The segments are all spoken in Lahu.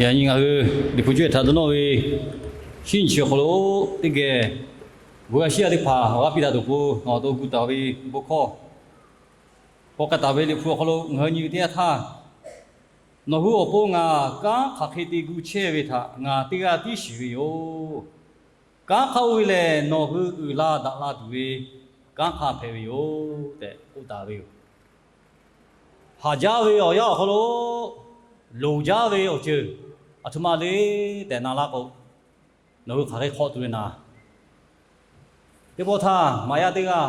Yaꞈ nyi ngaˬ hui Liꞈ hpu cuˇ htaꞈ dawˇ nawˇ ve shinˉ nyi chi awˬ hk'aw lo teˇ geh, g'uiˬ a shiˉ a teˇ hpaˍ awˬ g'aˇ piˇ daꞈ tuˬ k'o, ngaˬ awˬ to gu taˍ ve bon hkawˇ k'awꞈ k'ai taˍ ve Liꞈ hpu awˬ hk'aw lo ngaˬ hui nyi ve teˇ yanˇ htaˇ, Nawˬ hui awˬ pon ngaˬ kanˉ hk'aˬ hk'e te gu chehˇ ve htaꞈ ngaˬ teˇ g'aˇ tiˉ shiˍ ve yoˬ. Kanˉ hk'a oˇ ve lehˬ, nawˬ hui uiˍ la daꞈ la tuˬ ve kanˉ hk'a hpehꞈ ve yoˬ tehꞈ k'oˆ taˍ ve yoˬ. Haˍ jaˇ ve awˬ yanˇ awˬ hk'aw lo loˍ jaˇ ve awˬ ceuˬ aˬ htoꞈ ma le tehꞈ na laˇ k'o, nawˬ hui hk'aˬ hk'e hk'awꞈ tuˬ ve naˍ. Teˇ pawˆ htaˇ maꞈ yaˇ teˇ g'aˇ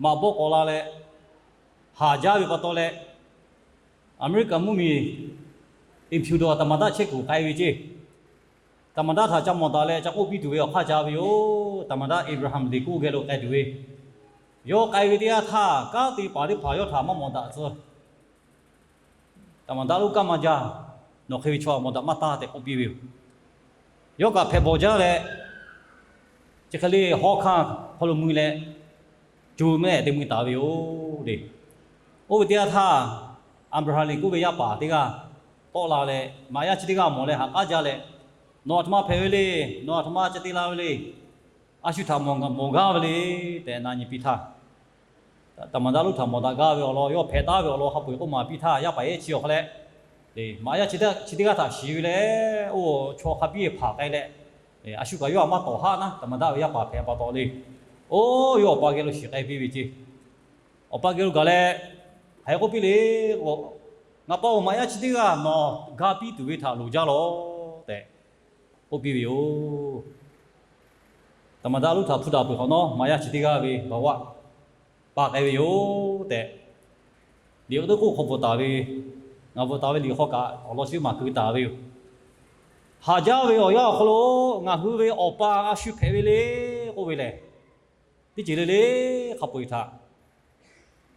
maꞈ bawˆ k'awꞈ la leh, haˍ jaˇ ve pa taw leh, Aˍmeˍriˆkaˍ mvuhˇmiˬ အိမ်ဖြူတော် သမ္မတ chehˇ kuiˬ k'ai ve ceˇ. သမ္မတ htaꞈ ca mawˬ daꞈ leh ca k'oˆ piˇ tuˬ ve awˬ hk'aˇ ca ve yoˬ. သမ္မတ Abraham Lincoln geh lo k'ai tuˬ ve, yawˇ k'ai ve teˇ yanˇ htaˇ, kanˉ te paˍ teˇ hpaˍ yawˇ htaꞈ maˇ mawˬ daꞈ tcuh. သမ္မတ lonˉ kanˉ maˇ jaˇ. Nawˬ hk'e ve chaw mawˬ daꞈ maˇ taˇ tehꞈ k'oˆ piˇ ve yoˬ. Yawˇ kaꞈ hpehꞈ bawˬ jaˇ leh, chi hk'e le hawˉ hkanˇ hk'aw lo mui leh, co mehˆ te mui taˍ ve yoˬ le. Oˇ ve teˇ yanˇ htaˇ, Aˍbraˍhanˍ Lincoln ve yaˇ paˍ teˇ g'aˇ tawˆ la leh, maꞈ yaˇ chi teˇ g'aˇ mawˬ leh haꞈ k'aˉ jaˇ leh, Nawˬ aˬ htoꞈ ma hpehꞈ ve le. Nawˬ aˬ htoꞈ ma ca te la ve le. A shu htaꞈ mawˬ gaˇ ve le tehꞈ na nyi piˇ htaˇ, သမ္မတ lonˉ htaꞈ mawˬ daꞈ gaˇ ve awˬ lawn, yawˇ hpehꞈ taˉ ve awˬ lawn hk'a peu-eˬ k'oˆ maˍ piˇ htaˇ, yaˇ paˍ ehˉ chi awˬ hk'aw leh, maꞈ yaˇ chi teˇ g'aˇ htaꞈ shiˍ ve leh, oˇ chaw hk'a biˇ hpaˍ k'ai leh, a shu kaꞈ yawˇ htaꞈ maˇ tawˍ haˆ naˉ, သမ္မတ ve yaˇ paˍ hpehꞈ pa taw le. Oˇ yawˇ awˬ pa geh lo shiˍ k'ai piˇ ve ceˇ. Awˬ pa geh lo gaˬ leh, hk'aˬ hk'e k'oˆ piˇ le k'o, Ngaˬ pa-oˬ, maꞈ yaˇ chi teˇ g'aˇ nawˬ ga piˇ tuˬ ve htaꞈ loˍ jaˇ lawˬ tehꞈ k'oˆ piˇ ve yoˬ. သမ္မတ lonˉ htaꞈ hpu daꞈ peuˬ hk'awꞈ nawˉ, maꞈ yaˇ chi teˇ g'aˇ ve ဘဝ pa k'ai ve yoˬ tehꞈ, liꞈ awˬ teˇ k'oˆ hk'aw bvuhꞈ taˍ ve, ngaˬ bvuhꞈ taˍ ve liꞈ hk'aw kaꞈ awˬ lawn chi maˬ keu taˍ ve yoˬ. Haˍ jaˇ ve awˬ yanˇ awˬ hk'aw lo ngaˬ hui ve awˬ pa a shu hpehꞈ ve le k'oˆ ve lehˬ, teˇ ceuˬ le le hk'a peu-eˬ htaꞈ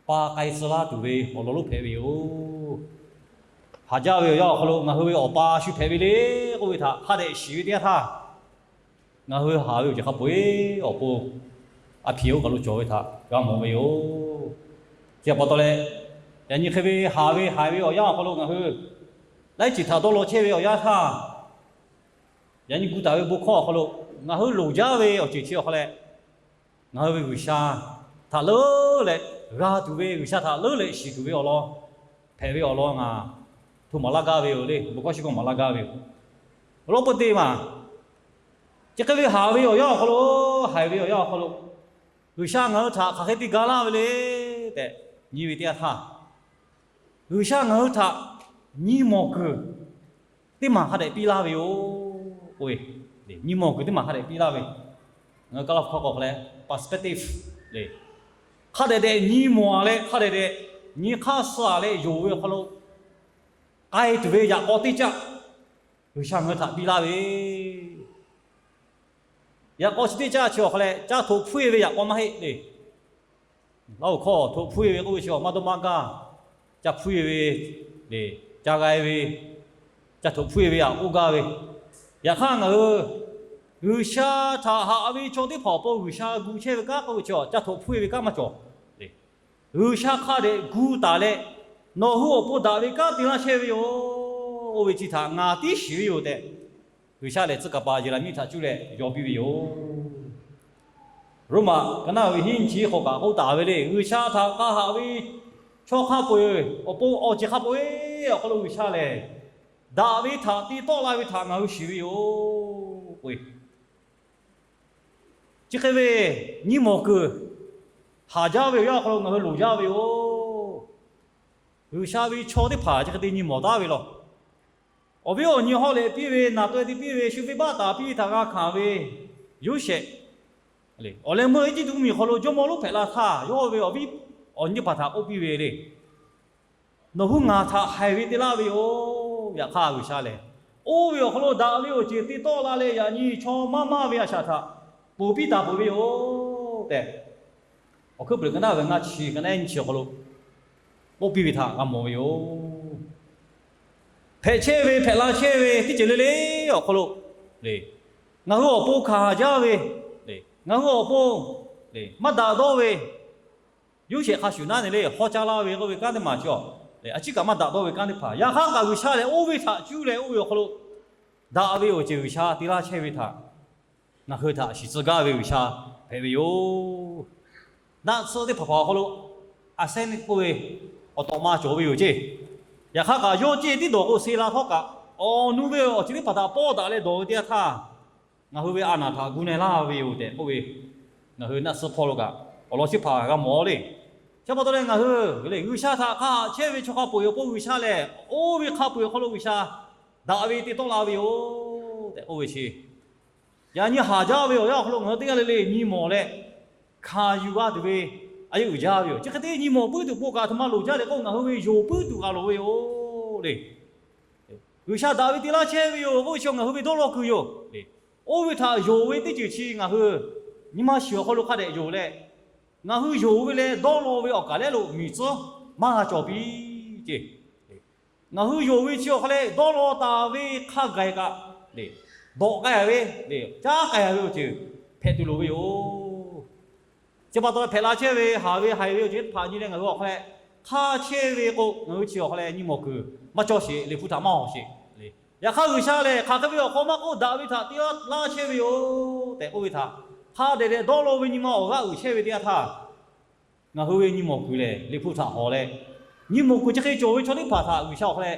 pa k'ai tcuh laˇ tuˬ ve awˬ lawn lonˉ hpehꞈ ve yoˬ. Haˍ jaˇ ve awˬ yanˇ awˬ hk'aw lo ngaˬ hui ve awˬ pa a shu hpehꞈ ve le k'oˆ ve htaꞈ hk'a dehꞈ shiˍ ve teˇ yanˇ htaˇ, ngaˬ hui haˍ ve awˬ ceuˬ hk'a peu-eˬ awˬ pon a hpiˍ oˇ kaˬ lo cawˬ ve htaꞈ g'a mawˬ ve yoˬ. Chi pa taw leh, yaꞈ nyi hk'e ve haˍ ve haiˬ ve awˬ yanˇ awˬ hk'aw lo ngaˬ hui laiˉ ceuˬ htaꞈ dawˇ law chehˇ ve awˬ yanˇ htaˇ, yaꞈ nyi gu taˍ ve bon hkawˇ awˬ hk'aw lo ngaˬ hui loˍ jaˇ ve awˬ ceuˬ chi awˬ hk'aw leh, ngaˬ hui ve G'uiˬsha htaꞈ leuˉ leh g'a tuˬ ve, G'uiˬsha htaꞈ leuˉ leh shiˍ tuˬ ve awˬ lawn hpehꞈ ve awˬ lawn ngaˬ hto maˍ laˇ gaˇ ve yoˬ le. Bon hkawˇ shiˉ k'awˇ maˍ laˇ gaˇ ve yoˬ. Awˬ lawn peu teˇ maˬ, chi hk'e ve haˍ ve awˬ yanˇ awˬ hk'aw lo, haiˬ ve awˬ yanˇ awˬ hk'aw lo, G'uiˬsha ngaˬ hui htaꞈ hk'aˬ hk'e te ga laˇ ve le tehꞈ nyi ve teˇ yanˇ htaˇ, G'uiˬsha ngaˬ hui htaꞈ nyi mawˬ kuiˬ teˇ maˬ hk'a dehꞈ piˇ laˇ ve yoˬ k'oˆ ve. Nyi mawˬ kuiˬ teˇ maˬ hk'a dehꞈ piˇ laˇ ve, ngaˬ hui Kaˇlaˇ hpu hk'aw k'awꞈ hk'a leh perspective le. Hk'a dehꞈ dehꞈ nyi mawˬ-a leh, hk'a dehꞈ dehꞈ nyi hk'aˇ suh-a leh yonˍ ve awˬ hk'aw lo k'ai tuˬ ve yaꞈ k'aw teˇ caˆ G'uiˬsha ngaˬ hui htaꞈ piˇ laˇ ve, yaꞈ k'aw chi teˇ caˆ chi awˬ hk'aw leh ca htoꞈ hpuiˇ ve yaꞈ k'aw maˇ heˆ le. Laˇ-oˬ hkawˇ htoꞈ hpuiˇ ve k'oˆ ve chi awˬ maˇ dawˇ maˇ gaˇ, ca hpuiˇ ve le, ca g'a ve, ca htoꞈ hpuiˇ ve yaꞈ k'oˆ gaˇ ve. Yaꞈ hk'aˇ ngaˬ hui G'uiˬsha htaꞈ haꞈ ve chaw teˇ hpaˍ awˬ pon G'uiˬsha gu chehˇ ve kanˉ k'oˆ ve chi ca htoꞈ hpuiˇ ve kanˉ maˇ cawˬ le. G'uiˬsha hk'a dehꞈ gu taˍ leh, nawˬ hui awˬ pon daꞈ ve kanˉ te laˇ chehˇ ve yoˬ. Oˇ ve chi htaꞈ ngaˬ tiˉ shiˍ ve yoˬ tehꞈ, G'uiˬsha lehˬ tcuh kaˍ paˍ Yeˍraˍmiˆ htaꞈ cuˇ leh yaw piˇ ve yoˬ. Roˉmaꞈ ka naˆ ve hiˉ nyi chi hk'aw kaꞈ k'oˆ taˍ ve le, G'uiˬsha htaꞈ k'a haꞈ ve chaw hk'a peu-eˬ awˬ pon awˬ ceuˬ hk'a peu-eˬ awˬ hk'aw lo G'uiˬsha lehˬ, daꞈ ve htaꞈ te tawˆ la ve htaꞈ ngaˬ hui shiˍ ve yoˬ k'o, chi hk'e ve nyi mawˬ kuiˬ haˍ jaˇ ve awˬ yanˇ awˬ hk'aw lo ngaˬ hui loˍ jaˇ ve yoˬ. G'uiˬsha ve chaw teˇ hpaˍ chi hk'e te nyi mawˬ taˉ ve law. Awˬ viˉ awˬ nyi hawˆ leh piˇ ve, naˬ taweh te piˇ ve, shu venˇbaˆ taˍ piˇ htaꞈ g'a hkanˍ ve Yoˇsehꞈ, awˬ leh meuˇ Eˇjiˇtuꞈ mvuhˇmiˬ hk'aw lo jawˇmawˇ lonˉ hpehꞈ la htaˇ, yawˇ ve awˬ viˉ awˬ nyi teˇ hpaˍ htaꞈ k'oˆ piˇ ve le. Nawˬ hui ngaˬ htaꞈ haiˬ ve te laˇ ve yoˬ. Yaꞈ hk'aˇ G'uiˬsha lehˬ, oˇ ve awˬ hk'aw lo daꞈ ve awˬ ceuˬ te tawˆ la leh, yaꞈ nyi chaw maˇ maˇ ve a shaꞈ htaꞈ ponˬ piˇ taˍ peuˬ ve yoˬ tehꞈ, Awˬ hkuiˉ puiˍ ka naˆ ve ngaˇ chi, ka naˆ nyi chi awˬ hk'aw lo k'oˆ piˇ ve htaꞈ g'a mawˬ ve yoˬ. Hpehꞈ chehˇ ve, hpehꞈ la chehˇ ve teˇ ceuˬ le le awˬ hk'aw lo, ngaˬ hui awˬ pon hkanˍ jaˇ ve, ngaˬ hui awˬ pon maˇ daꞈ dawˇ ve, Yoˇsehꞈ hk'a shuˍ naˉ ne le hawˉ caˇ laˇ ve k'oˆ ve kanˉ teˇ maˬ chi awˬ A ciˉ kaꞈ maˇ daꞈ dawˇ ve kanˉ teˇ hpaˍ, yaꞈ hk'aˇ kaꞈ G'uiˬsha lehˬ oˇ ve htaꞈ cuˇ leh oˇ ve awˬ hk'aw lo daꞈ ve awˬ ceuˬ G'uiˬsha te laˇ chehˇ ve htaꞈ ngaˬ hui htaꞈ shiˍ tcuh gaˇ ve G'uiˬsha hpehꞈ ve yoˬ. Naˆ tsuhˇ teˇ hpaˍ hpaˍ awˬ hk'aw lo a sehˉ neˆ k'oˆ ve awˬ tawꞈ ma cawˬ ve yoˬ ceˇ. Yaꞈ hk'aˇ kaꞈ yawˇ ceˇ tiˉ dawˬ k'o, suh la htawˇ kaꞈ awˬ nu ve awˬ ceuˬ teˇ hpaˍ htaꞈ pawˆ daꞈ leh dawˬ ve teˇ yanˇ htaˇ, ngaˬ hui ve a naˍ htaꞈ gu na laˇ ve yoˬ tehꞈ k'oˆ ve, ngaˬ hui naˆ tsuhˇ hpawˇ lo kaꞈ awˬ lawn chi hpaˍ g'a mawˬ le. Chi pa taw leh ngaˬ hui G'uiˬsha htaꞈ hk'a haꞈ chehˇ ve chaw hk'a peu-eˬ awˬ pon G'uiˬsha lehˬ, oˇ ve hk'a peu-eˬ awˬ hk'aw lo G'uiˬsha daꞈ ve te tawˆ la ve yoˬ tehꞈ k'oˆ ve chi, yaꞈ nyi haˍ jaˇ ve awˬ yanˇ awˬ hk'aw lo ngaˬ hui teˇ g'aˇ le le nyi mawˬ leh hkanˍ yuˬ g'a tuˬ ve a yeˇ uiˍ jaˇ ve yoˬ. Chi hk'e te nyi mawˬ puiˉ tuˬ pon kaꞈ a htoꞈ ma loˍ jaˇ leh k'o, ngaˬ hui ve yonˍ puiˉ tuˬ kaꞈ loˍ ve yoˬ le. G'uiˬsha daꞈ ve te laˇ chehˇ ve yoˬ k'oˆ ve chi ngaˬ hui ve dawˇ law kuiˬ yoˬ. Oˇ ve htaꞈ yonˍ ve teˇ ceuˬ chi ngaˬ hui nyi ma shiˍ awˬ hk'aw lo hk'a dehꞈ yonˍ leh, ngaˬ hui yonˍ ve leh dawˇ law ve awˬ kaˍ lehˉ lo miˬ tcuhˉ maˇ g'a cawˬ piˇ ceˇ. Ngaˬ hui yonˍ ve chi awˬ hk'aw leh dawˇ law taˍ ve hk'a gaˬ kaꞈ, dawꞈ k'ai ve, caˉ k'ai ve awˬ ceuˬ hpehꞈ tuˬ loˍ ve yoˬ. Chi pa taw hpehꞈ la chehˇ ve haˍ ve haiˬ ve awˬ ceuˬ teˇ hpaˍ nyi leh ngaˬ hui awˬ hk'aw leh hk'aˇ chehˇ ve k'o, ngaˬ hui chi awˬ hk'aw leh nyi mawˬ kuiˬ maˇ cawˇ sheˍ, Liꞈ hpu htaꞈ maˇ hawˬ sheˍ. Yaꞈ hk'aˇ G'uiˬsha lehˬ hk'aˬ hk'e ve awˬ hk'aw maˇ k'oˆ, daꞈ ve htaꞈ te laˇ chehˇ ve yoˬ tehꞈ k'oˆ ve htaꞈ hk'a dehꞈ dehꞈ dawˇ law ve nyi ma awˬ g'aˇ uiˍ chehˇ ve teˇ yanˇ htaˇ, ngaˬ hui ve nyi mawˬ kuiˬ lehˬ Liꞈ hpu htaꞈ hawˬ leh, nyi mawˬ kuiˬ chi hk'e cawˬ ve chaw teˇ hpaˍ htaꞈ G'uiˬsha awˬ hk'aw leh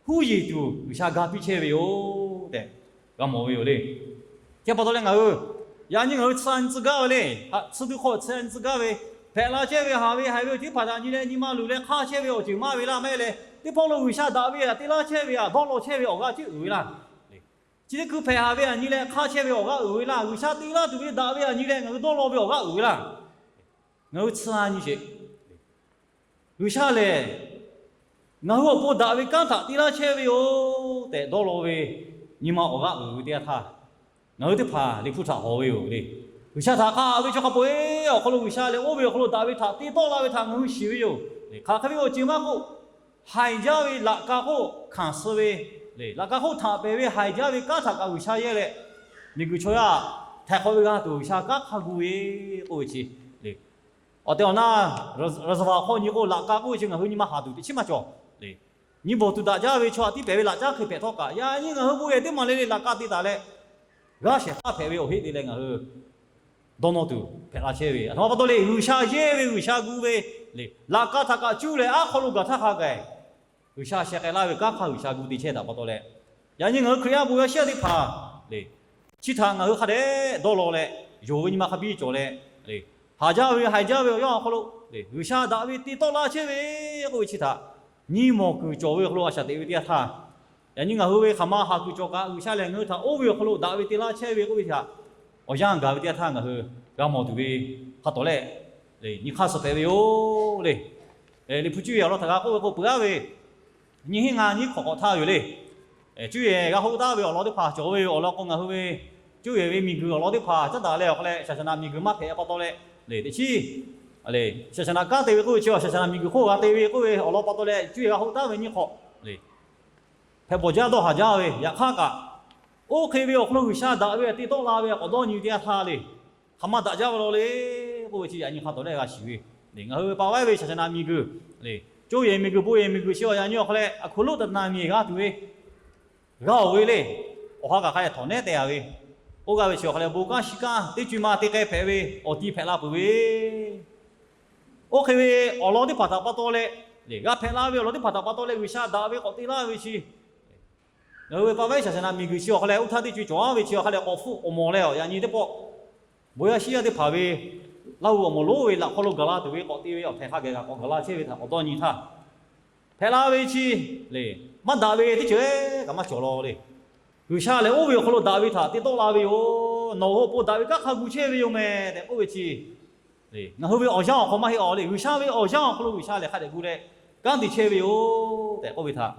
huˉ yeˬ tuˬ G'uiˬsha ga piˇ chehˇ ve yoˬ tehꞈ g'a mawˬ ve yoˬ le. Chi pa taw leh ngaˬ hui, yaꞈ nyi ngaˬ hui tsuhˇ a nyi tcuh gaˇ ve le, tsuhˇ tuˬ hk'aw tsuhˇ a nyi tcuh gaˇ ve, hpehꞈ la chehˇ ve haˍ ve haiˬ ve awˬ ceuˬ teˇ hpaˍ htaꞈ nyi leh nyi ma luˬ leh hk'aˇ chehˇ ve awˬ ceuˬ maˇ ve laˇ mehˆ leh, teˇ hpawˇ lo G'uiˬsha daꞈ ve htaꞈ te laˇ chehˇ ve htaꞈ dawˇ law chehˇ ve awˬ g'aˇ cuˉ uiˍ ve laˇ. Chi teˇ hkui hpehꞈ haˍ ve htaꞈ nyi leh hk'aˇ chehˇ ve awˬ g'aˇ uiˍ ve laˇ. G'uiˬsha te laˇ tuˬ ve daꞈ ve htaꞈ nyi leh ngaˬ hui dawˇ law ve awˬ g'aˇ uiˍ ve laˇ. Ngaˬ hui tsuhˇ a nyi sheˍ. G'uiˬsha lehˬ ngaˬ hui awˬ pon daꞈ ve kanˉ htaꞈ te laˇ chehˇ ve yoˬ tehꞈ dawˇ law ve nyi ma awˬ g'aˇ uiˍ ve teˇ yanˇ htaˇ, ngaˬ hui teˇ hpaˍ Liꞈ hpu htaꞈ hawˬ ve yoˬ le. G'uiˬsha htaꞈ hk'a haꞈ ve chaw hk'a peu-eˬ awˬ hk'aw lo G'uiˬsha lehˬ oˇ ve awˬ hk'aw lo daꞈ ve htaꞈ te tawˆ la ve htaꞈ ngaˬ hui shiˍ ve yoˬ. Hk'aˬ hk'e ve awˬ ceuˬ maˇ k'oˆ, haiˬ jaˇ ve laꞈ ka hk'oˆ hkanˍ suh ve, laꞈ ka hk'oˆ htaꞈ pehˬ ve haiˬ jaˇ ve kanˉ htaꞈ kaꞈ G'uiˬsha yehˇ leh, miˬguiˬ chaw yaˇ htaiˍ hk'awꞈ ve g'a tuˬ G'uiˬsha kanˉ hk'a gu ve k'oˆ ve chi le. Awˬ tehˬ awˬ na, reservoir hk'aw nyi k'o laꞈ ka k'oˆ ve chi ngaˬ hui nyi ma haˍ tuˬ teꞈ chiˉ maˇ cawˬ le. Nyi bawˬ tuˬ daꞈ jaˇ ve chaw htaꞈ tiˉ pehˍ ve laꞈ caˉ hk'e hpehꞈ htawˇ kaꞈ, yaꞈ nyi ngaˬ hui bon yehˬ teˇ maˬ le le laꞈ ka te taˍ leh, g'aˇ shehˍ hpaˇ hpehꞈ ve awˬ heˆ te leh ngaˬ hui dawˇ nawˇ tuˬ hpehꞈ la chehˇ ve, a htoꞈ ma pa taw le G'uiˬsha yehˇ ve G'uiˬsha gu ve le, laꞈ ka htaꞈ kaꞈ cuˇ leh aˉ hk'aw lo gaˬ htaˇ hk'a gaˬ G'uiˬsha sheh k'ai laˇ ve kanˉ hk'aˇ G'uiˬsha gu te chehˇ htaꞈ pa taw leh, yaꞈ nyi ngaˬ hui Hkriꞈ yaˇ bon yaˇ shiˉ yaˇ teˇ hpaˍ le, chi htaꞈ ngaˬ hui hk'a dehꞈ dawˇ law leh, yonˍ ve nyi ma hk'a biˇ cawˬ leh, haˍ jaˇ ve haiˬ jaˇ ve awˬ yanˇ awˬ hk'aw lo G'uiˬsha daꞈ ve te tawˆ la chehˇ ve k'oˆ ve chi htaꞈ nyi mawˬ kuiˬ cawˬ ve awˬ hk'aw lo a shaꞈ teꞈ ve teˇ yanˇ htaˇ, yaꞈ nyi ngaˬ hui ve hk'aˬ ma haˍ kuiˬ cawˬ kaꞈ G'uiˬsha lehˬ ngaˬ hui htaꞈ oˇ ve awˬ hk'aw lo daꞈ ve te laˇ chehˇ ve k'oˆ ve htaꞈ awˬ yanˇ gaˬ ve teˇ yanˇ htaˇ ngaˬ hui g'a mawˬ tuˬ ve hk'a tawˍ lehˆ nyi hk'aˇ suh hpehꞈ ve yoˬ le. Liꞈ hpu cuˇ yehˬ awˬ lawn htaꞈ g'a k'oˆ ve k'o peuˬ aˉ ve, nyiˇ hinˉ ngaˇ nyiˇ hk'awꞈ k'awꞈ htaˇ ve yoˬ le. Cuˇ yehˬ g'a hoˆ taˉ ve awˬ lawn teˇ hpaˍ cawˬ ve yoˬ. Awˬ lawn k'o ngaˬ hui ve cuˇ yehˬ ve miˬguiˬ awˬ lawn teˇ hpaˍ caˉ daꞈ leh awˬ hk'a leh shaˍ shaˍ naꞈ miˬguiˬ maˇ hpehꞈ pa taw leh, le teꞈ chiˉ shaˍ shaˍ naꞈ kanˉ te ve k'oˆ ve chi shaˍ shaˍ naꞈ miˬguiˬ hk'oˆ g'a te ve k'oˆ ve awˬ lawn pa taw leh cuˇ yehˬ g'a hoˆ taˉ ve nyiˇ hk'awꞈ le hpehꞈ bawˬ jaˇ dawˇ haˍ jaˇ ve, yaꞈ hk'aˇ kaꞈ oˇ hk'e ve awˬ hk'aw lo G'uiˬsha daꞈ ve te tawˆ la ve k'awꞈ dawˇ nyi ve teˇ yanˇ htaˇ le, hk'aˬ ma daꞈ jaˇ ve law le k'oˆ ve chi yaꞈ nyi hk'a tawˍ lehˆ g'a shiˍ ve, ngaˬ hui ve pa vaiˉ ve shaˍ shaˍ naꞈ miˬguiˬ le, coˇ yehˬ miˬguiˬ bon yehˬ miˬguiˬ chi awˬ yaꞈ nyi awˬ hk'aw leh a hkoˍ lonˉ taˍ naˍ miˬ g'a tuˬ ve g'a oˬ ve le. Awˬ ha kaꞈ hk'a leh htawˍ nehˉ teh a ve, oˇ g'aˇ ve chi awˬ hk'a leh bon kanˉ shi kanˉ teˇ co ma te k'ai hpehꞈ ve awˬ ti hpehꞈ la peuˬ ve, oˇ hk'e ve awˬ lawn teˇ hpaˍ htaꞈ pa taw leh, g'a hpehꞈ la ve awˬ lawn teˇ hpaˍ htaꞈ pa taw leh G'uiˬsha daꞈ ve k'awꞈ te laˇ ve chi, ngaˬ hui ve pa vaiˉ shaˍ shaˍ naꞈ miˬguiˬ chi awˬ hk'a leh oˇ htaˇ teˇ co cawˬ aˉ ve chi awˬ hk'a leh k'awꞈ hpfuhˆ awˬ mawˬ leh awˬ yaꞈ nyi teˇ pawˆ bon yaˇ shiˉ yaˇ teˇ hpaˍ ve laˇ hu awˬ moˍ lonˉ ve laꞈ hk'aw lo gaˬ la tuˬ ve k'awꞈ te ve awˬ htaiˍ hk'a gaˬ kaꞈ k'awꞈ gaˬ la chehˇ ve htaꞈ k'awꞈ dawˇ nyi htaˇ, hpehꞈ la ve chi le, maˇ daꞈ ve teˇ ceuˬ kaꞈ maˇ cawˬ law le. G'uiˬsha lehˬ oˇ ve awˬ hk'aw lo daꞈ ve htaꞈ te tawˆ la ve yoˬ. Nawˬ hui awˬ pon daꞈ ve kanˉ hk'a gu chehˇ ve yoˬ mehˍ tehꞈ k'oˆ ve chi, ngaˬ hui ve awˬ yanˇ awˬ hk'aw maˇ heˆ aˬ le. G'uiˬsha ve awˬ yanˇ awˬ hk'aw lo G'uiˬsha lehˬ hk'a dehꞈ gu leh kanˉ te chehˇ ve yoˬ tehꞈ k'oˆ ve htaꞈ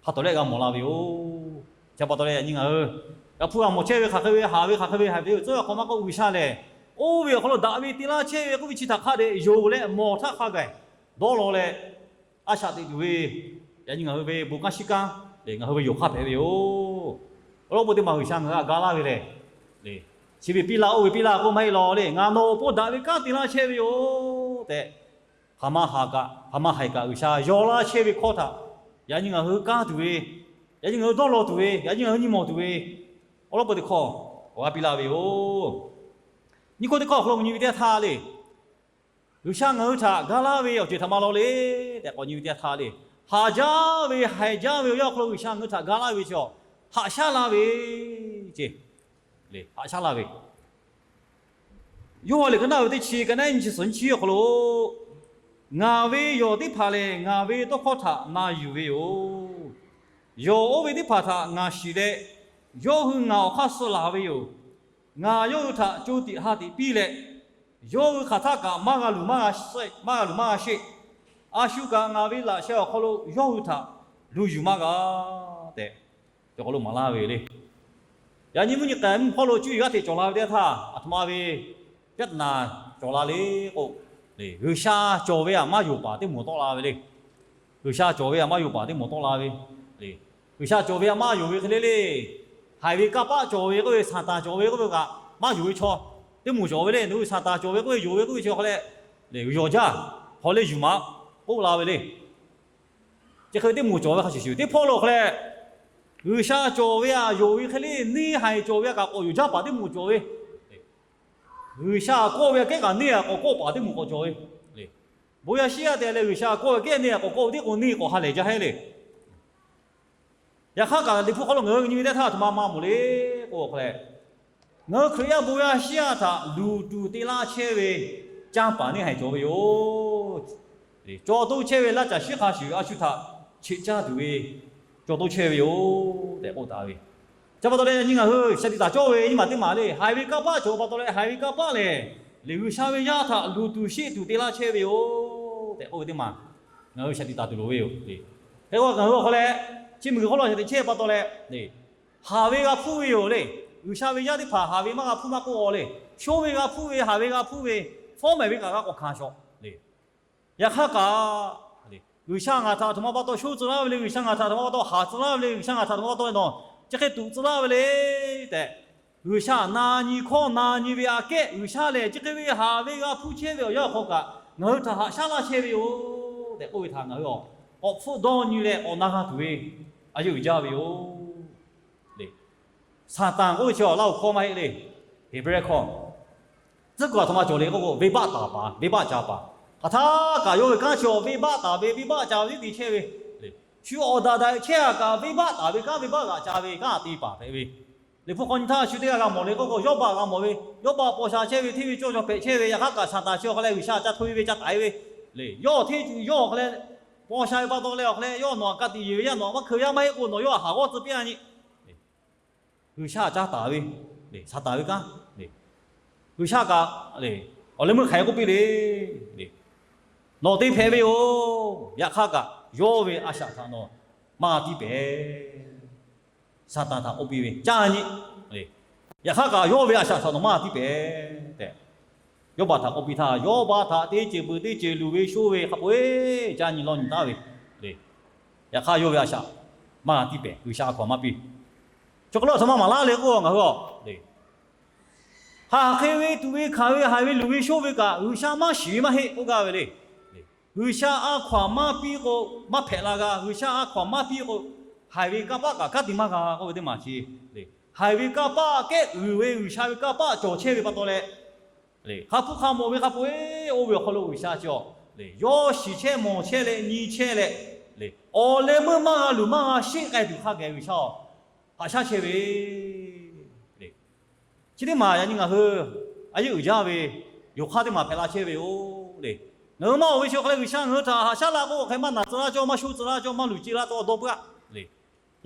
hk'a tawˍ lehˆ g'a mawˬ la ve yoˬ. Chi pa taw leh yaꞈ nyi ngaˬ hui g'a hpuˇ g'a mawˬ chehˇ ve hk'aˬ hk'e ve haˍ ve hk'aˬ hk'e ve haiˬ ve awˬ tcuhˉ awˬ hk'aw maˇ k'oˆ G'uiˬsha lehˬ oˇ ve awˬ hk'aw lo daꞈ ve te laˇ chehˇ ve k'oˆ ve chi htaꞈ hk'a dehꞈ yonˍ leh mawˬ htaˇ hk'a gaˬ dawˇ law leh a shaꞈ teꞈ tuˬ ve, yaꞈ nyi ngaˬ hui ve bon kanˉ shi kanˉ le ngaˬ hui ve yonˍ hk'aˇ hpehꞈ ve yoˬ. Awˬ lawn k'o teˇ maˬ G'uiˬsha ngaˬ hui htaꞈ ga laˇ ve lehˬ, chi ve piˇ laˇ oˇ ve piˇ laˇ k'oˆ maˇ heˆ law le. Ngaˬ nawˬ awˬ pon daꞈ ve kanˉ te laˇ chehˇ ve yoˬ tehꞈ hk'aˬ ma haiˬ kaꞈ, hk'aˬ ma haiˬ kaꞈ G'uiˬsha yaw laˇ chehˇ ve hkawˇ htaꞈ, yaꞈ nyi ngaˬ hui kanˇ tuˬ ve, yaꞈ nyi ngaˬ hui dawˇ law tuˬ ve, yaꞈ nyi ngaˬ hui nyi mawˬ tuˬ ve awˬ lawn peu teˇ hkawˇ awˬ g'aˇ piˇ laˇ ve yoˬ. Nyi hkawˇ teˇ hkawˇ awˬ hk'aw lo nyi ve teˇ yanˇ htaˇ le, G'uiˬsha ngaˬ hui htaꞈ ga laˇ ve awˬ ceuˬ htaꞈ ma law le tehꞈ k'awꞈ nyi ve teˇ yanˇ htaˇ le, haˍ jaˇ ve haiˬ jaˇ ve awˬ yanˇ awˬ hk'aw lo G'uiˬsha ngaˬ hui htaꞈ ga laˇ ve chi, haꞈ shaˉ laˇ ve ce, haꞈ shaˉ laˇ ve Yoˇhanˬ liꞈ ka naˆ ve teˇ chi, ka naˆ nyi chi suhˍ nyi chi awˬ hk'aw lo, Ngaˬ ve yawˬ teˇ hpaˍ lehˬ, ngaˬ ve tawˇ hkawˇ htaꞈ na yuˬ ve yoˬ. Yawˬ oˇ ve teˇ hpaˍ htaꞈ ngaˬ shiˍ leh, yawˇ hui ngaˬ awˬ hk'aˇ suh laˬ ve yoˬ. Ngaˬ yawˇ hui htaꞈ co tiꞈ ha tiꞈ piˇ leh, yawˇ hui hk'aˬ htaˆ kaꞈ maˇ g'a luˬ maˇ g'a sheˆ. A shu kaꞈ ngaˬ ve laꞈ sheh awˬ hk'aw lo yawˇ hui htaꞈ luˬ yuˬ maˇ g'a tehꞈ, cawˬ k'aw lo maˍ laˇ ve le. Yaꞈ nyi mvuhˇ nyi k'ai mvuhˇ hpawˇ lo cuˇ yiˍ g'aˇ hteꞈ cawˬ la ve teˇ htaˇ, aˬ htoꞈ ma ve ပြဿနာ cawˬ la le k'o, G'uiˬsha cawˬ ve aꞈ maˇ yonˍ paˍ teˇ moˍ tawˆ la ve le. G'uiˬsha cawˬ ve aꞈ maˇ yonˍ paˍ teˇ moˍ tawˆ la ve. G'uiˬsha cawˬ ve aꞈ maˇ yonˍ ve hk'e le le, haiˬ ve kanˇ paˆ cawˬ ve k'oˆ ve, Saˍtanˍ cawˬ ve k'oˆ ve kaꞈ maˇ yonˍ ve chaw teˇ moˍ cawˬ ve le. Nawˬ hui Saˍtanˍ cawˬ ve k'oˆ ve yonˍ ve k'oˆ ve chi hk'aw leh, yawˬ jaˇ hk'aw leh yuˬ maˍ k'oˆ la ve le. Chi hk'e ve teˇ moˍ cawˬ ve hk'a shuˍ shuˍ, teˇ hpawˇ lo hk'aw leh, G'uiˬsha cawˬ ve aꞈ yonˍ ve hk'e le, neˇ haiˬ cawˬ ve aꞈ kaꞈ k'awꞈ yonˍ jaˇ paˍ teˇ moˍ cawˬ ve. G'uiˬsha kawˆ ve aꞈ kehˉ kaꞈ neˇ aꞈ k'awꞈ kawˆ paˍ teˇ moˍ k'awꞈ cawˬ ve. Bon yaˇ shiˉ yaˇ te leh G'uiˬsha kawˆ ve kehˉ neˇ aꞈ k'awꞈ kawˆ ve teˇ k'o neˇ k'awꞈ ha lehˬ jaˇ heˆ le. Yaꞈ hk'aˇ kaꞈ Liꞈ hpu hk'aw lo ngaˬ hui nyi ve teˇ htaˇ aˬ htoꞈ ma ma mawˬ le k'o hk'aw leh, ngaˬ hui Hkriꞈ yaˇ bon yaˇ shiˉ yaˇ htaꞈ luˬ tuˬ te laˇ chehˇ ve canˇ paˍ neˇ haiˬ cawˬ ve yoˬ. Cawˬ toˇ chehˇ ve laˇ caˬ shiˉ hk'a shuˍ a shu htaꞈ cheꞈ caˇ tuˬ ve cawˬ toˇ chehˇ ve yoˬ tehꞈ k'oˆ taˍ ve. Chi pa taw leh nyi ngaˬ hui shaˍ tiꞈ taˍ cawˇ ve nyi maˬ teˇ maˬ le, haiˬ ve kanˇ paˆ cawˬ pa taw leh haiˬ ve kanˇ paˆ lehˬ, G'uiˬsha ve yaˇ htaꞈ luˬ tuˬ sheˆ tuˬ te laˇ chehˇ ve yoˬ tehꞈ k'oˆ ve teˇ maˬ ngaˬ hui shaˍ tiꞈ taˍ tuˬ loˍ ve yoˬ. Hk'e k'o ngaˬ hui awˬ hk'aw leh chi miˬguiˬ hk'oˆ lo shaˍ tiꞈ chehˇ pa taw leh, haˍ ve g'a hpuˇ ve yoˬ le. G'uiˬsha ve yaˇ teˇ hpaˍ haˍ ve maˇ g'a hpuˇ maˇ k'oˆ le. Shonˇ ve g'a hpuˇ ve, haˍ ve g'a hpuˇ ve, fawˉ mehˍ ve kaꞈ g'a k'awꞈ hkanˍ shawˍ le. Yaꞈ hk'aˇ kaꞈ, G'uiˬsha ngaˬ htaꞈ aˬ htoꞈ ma pa taw shonˇ tcuh laˇ ve le, G'uiˬsha ngaˬ htaꞈ aˬ htoꞈ ma pa taw haˍ tcuh laˇ ve le, G'uiˬsha ngaˬ htaꞈ aˬ htoꞈ ma pa taw nawˬ chi hk'e tuꞈ tcuh laˇ ve le tehꞈ, G'uiˬsha na nyi hkawˇ na nyi ve aꞈ kehˉ G'uiˬsha lehˬ chi hk'e ve haˍ ve g'a hpuˇ chehˇ ve awˬ yanˇ awˬ hk'aw kaꞈ ngaˬ hui htaꞈ haꞈ shaˉ laˇ chehˇ ve yoˬ tehꞈ k'oˆ ve htaꞈ ngaˬ hui k'awꞈ hpfuhˆ dawˇ nyi leh k'awꞈ na g'a tuˬ ve a yeˇ uiˍ jaˇ ve yoˬ. Saˍtanˍ k'oˆ ve chi awˬ laˇ awˬ hkawˇ maˇ heˆ le. Heˍbrehˇ hkawˇ tcuhˉ kuiˬ aˬ htoꞈ ma cawˬ le k'oˆ k'o, venˇbaˆ taˍ paˍ, venˇbaˆ ca paˍ, hk'aˬ htaˇ kaꞈ yawˇ ve kanˉ chi awˬ venˇbaˆ taˍ ve, venˇbaˆ ca ve teˇ te chehˇ ve, shu awˬ daꞈ daꞈ chehˇ a kaꞈ venˇbaˆ taˍ ve kanˉ, venˇbaˆ g'aꞈ ca ve kanˉ te paˍ hpehꞈ ve. Liꞈ hpu hk'aw nyi htaˇ shu teˇ g'aˇ g'a mawˬ le k'oˆ k'o, Yawˇbaˆ g'a mawˬ ve, Yawˇbaˆ paw sha chehˇ ve hteˇ ve cawˇ cawˇ hpehꞈ chehˇ ve, yaꞈ hk'aˇ kaꞈ Saˍtanˍ chi awˬ hk'aw leh G'uiˬsha ca hto e ve ca taiˍ ve le. Yawˇ hteˇ yawˇ awˬ hk'aw leh paw sha ve pa taw leh awˬ hk'aw leh yawˇ nawˬ aꞈ ka tiꞈ yeˬ ve yaˇ nawˬ aꞈ maˇ hkeu yaˇ maˇ heˆ k'o nawˬ yawˇ aꞈ haˍ g'awˇ tcuh piˇ a nyi. G'uiˬsha ca taˍ ve, Saˍtanˍ ve kanˉ, G'uiˬsha kaꞈ awˬ leh meuˇ hk'aˬ hk'e k'oˆ piˇ le. Nawˬ te hpehꞈ ve yoˬ. Yaꞈ hk'aˇ kaꞈ yawˇ ve a shaꞈ htaꞈ nawˬ maˇ g'a tiˇ pehˍ. Saˍtanˍ htaꞈ k'oˆ piˇ ve caˇ nyi. Yaꞈ hk'aˇ kaꞈ yawˇ ve a shaꞈ htaꞈ nawˬ maˇ g'a tiˇ pehˍ tehꞈ, Yawˇbaˆ htaꞈ k'oˆ piˇ htaˇ, Yawˇbaˆ htaꞈ teˇ ceuˬ peuˬ teˇ ceuˬ luˬ ve shonˇ ve hk'a peu-eˬ caˇ nyi lawˇ nyi taˉ ve le. Yaꞈ hk'aˇ yawˇ ve a shaꞈ maˇ g'a tiˇ pehˍ, G'uiˬsha a hkaw anˬ maˇ piˇ. Chaw hk'aw lo aˬ htoꞈ ma maˍ laˇ le k'o, ngaˬ hui a le, hk'aˬ hk'e ve tuꞈ ve hkanˍ ve haiˬ ve luˬ ve shonˇ ve kaꞈ G'uiˬsha maˇ shiˍ ve maˇ heˆ k'oˆ gaˇ ve le. G'uiˬsha a hkaw anˬ maˇ piˇ k'o maˇ hpehꞈ la g'a. G'uiˬsha a hkaw anˬ maˇ piˇ k'o, haiˬ ve kanˇ paˆ kaꞈ kanˉ te maˇ g'a k'oˆ ve teˇ maˬ chi le. Haiˬ ve kanˇ paˆ kehˉ uiˍ ve G'uiˬsha ve kanˇ paˆ cawˬ chehˇ ve pa taw leh, hk'a hpuˇ hk'a mawˬ ve hk'a peu-eˬ oˇ ve awˬ hk'aw lo G'uiˬsha chi a le, yawˇ shiˍ chehˇ mawˬ chehˇ leh nyi chehˇ leh le, awˬ leh meuˇ maˇ g'a luˬ maˇ g'a sheˆ k'ai tuˬ hk'a geh G'uiˬsha a haꞈ shaˉ chehˇ ve le. Chi teˇ maˬ yaꞈ nyi ngaˬ hui a yeˇ uiˍ jaˇ ve yoˬ. Hk'aˇ teˇ maˬ hpehꞈ la chehˇ ve yoˬ le. Ngaˬ hui maˇ oˬ ve chi awˬ hk'aw leh G'uiˬsha ngaˬ hui htaꞈ haꞈ shaˉ la k'o, awˬ hk'e maˇ naˬ tcuh laˇ cawˇ, maˇ shonˇ tcuh laˇ cawˇ, maˇ luˬ ce laˇ cawˇ dawˇ puiˉ a le.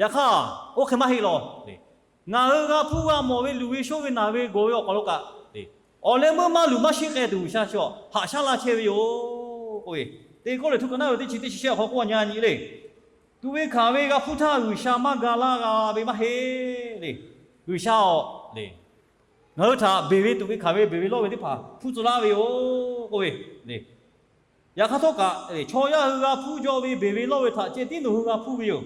Yaꞈ hk'aˇ, oˇ hk'e maˇ heˆ lawˬ le. Ngaˬ hui g'a hpuˇ g'a mawˬ ve luˬ ve shonˇ ve naˬ ve gawˬ ve awˬ hk'aw lo kaꞈ le, awˬ leh meuˇ maˇ luˬ maˇ sheˆ k'ai tuˬ G'uiˬsha chi a haꞈ shaˉ laˇ chehˇ ve yoˬ k'oˆ ve, Teˇ Kawˇrenˍhtuˆ ka naˉ ve teˇ chi teˇ chi shehˆ awˬ hk'aw k'oˆ a nyi a nyi le. Tuꞈ ve hkanˍ ve g'a hpuˇ htaˇ G'uiˬsha maˇ ga laˇ g'a ve maˇ heˆ le. G'uiˬsha a le, ngaˬ hui htaꞈ beˬ ve tuꞈ ve hkanˍ ve beˬ ve lawˇ ve teˇ hpaˍ hpuˇ tcuh laˇ ve yoˬ k'oˆ ve le. Yaꞈ hk'aˇ htawˇ kaꞈ, chaw yaˇ hui g'a hpuˇ jaw ve beˬ ve lawˇ ve htaꞈ ceh tiˉ nawˬ hui g'a hpuˇ ve yoˬ.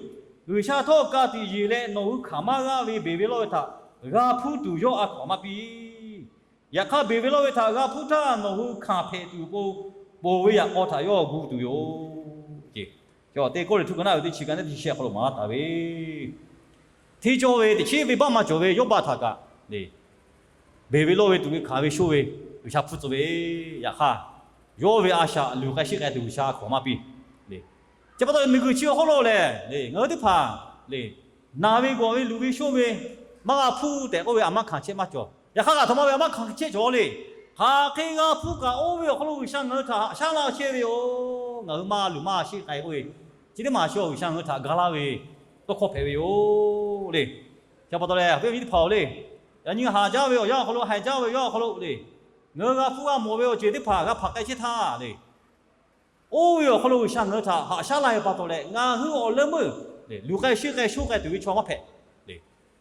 G'uiˬsha htawˇ ka tiꞈ yeˬ leh nawˬ hui hkanˍ maˇ g'aˇ ve beˬ ve lawˇ ve htaꞈ g'a hpuˇ tuˬ yawˇ a hkaw anˬ maˇ piˇ. Yaꞈ hk'aˇ beˬ ve lawˇ ve htaꞈ g'a hpuˇ htaˇ nawˬ hui hkanˍ hpehꞈ tuˬ k'o, ponˬ ve yaꞈ k'aw htaꞈ yawˇ gu tuˬ yoˬ. Teˇ Kawˇrenˍhtuˆ ka naˆ ve teˇ chi ka naˆ teˇ chi shehˆ awˬ hk'aw lo maˍ laˇ taˍ ve, hteˇ cawˇ ve teꞈ chiˉ venˇbaˆ maˇ cawˬ ve Yawˇbaˆ htaꞈ kaꞈ le, beˬ ve lawˇ ve tuˬ ve hkanˍ ve shonˇ ve G'uiˬsha hpfuhˇ tcuh ve, yaꞈ hk'aˇ yawˇ ve a shaꞈ luˬ k'ai sheˆ k'ai tuˬ G'uiˬsha hkawꞈ maˇ piˇ. Chi pa taw miˬguiˬ chi awˬ hk'oˆ lo lehˬ, ngaˬ hui teˇ hpaˍ le, naˬ ve gawˬ ve luˬ ve shonˇ ve maˇ g'a hpuˇ tehꞈ k'oˆ ve a maˇ hkanˍ chehˇ maˇ cawˬ. Yaꞈ hk'aˇ kaꞈ aˬ htoꞈ ma ve a maˇ hkanˍ chehˇ cawˬ le. Hk'aˬ hk'e g'a hpuˇ kaꞈ oˇ ve awˬ hk'aw lo G'uiˬsha ngaˬ hui htaꞈ haꞈ shaˉ laˇ chehˇ ve yoˬ. Ngaˬ hui maˇ luˬ maˇ sheˆ k'ai k'oˆ ve, chi teˇ maˬ chi G'uiˬsha ngaˬ hui htaꞈ ga laˇ ve tawˇ hkawˇ hpehꞈ ve yoˬ le. Chi pa taw leh awˬ viˉ awˬ nyi teˇ hpaˍ-oˬ le, yaꞈ nyi haˍ jaˇ ve awˬ yanˇ awˬ hk'aw lo, haiˬ jaˇ ve awˬ yanˇ awˬ hk'aw lo le, ngaˬ hui g'a hpuˇ g'a mawˬ ve awˬ ceuˬ teˇ hpaˍ g'a hpaˍ k'ai chehˇ htaˇ le, oˇ ve awˬ hk'aw lo G'uiˬsha ngaˬ hui htaꞈ haꞈ shaˉ laˇ ve pa taw leh ngaˬ hui awˬ leh meuˇ luˬ k'ai sheˆ k'ai shonˇ k'ai tuˬ ve chaw maˇ hpehꞈ.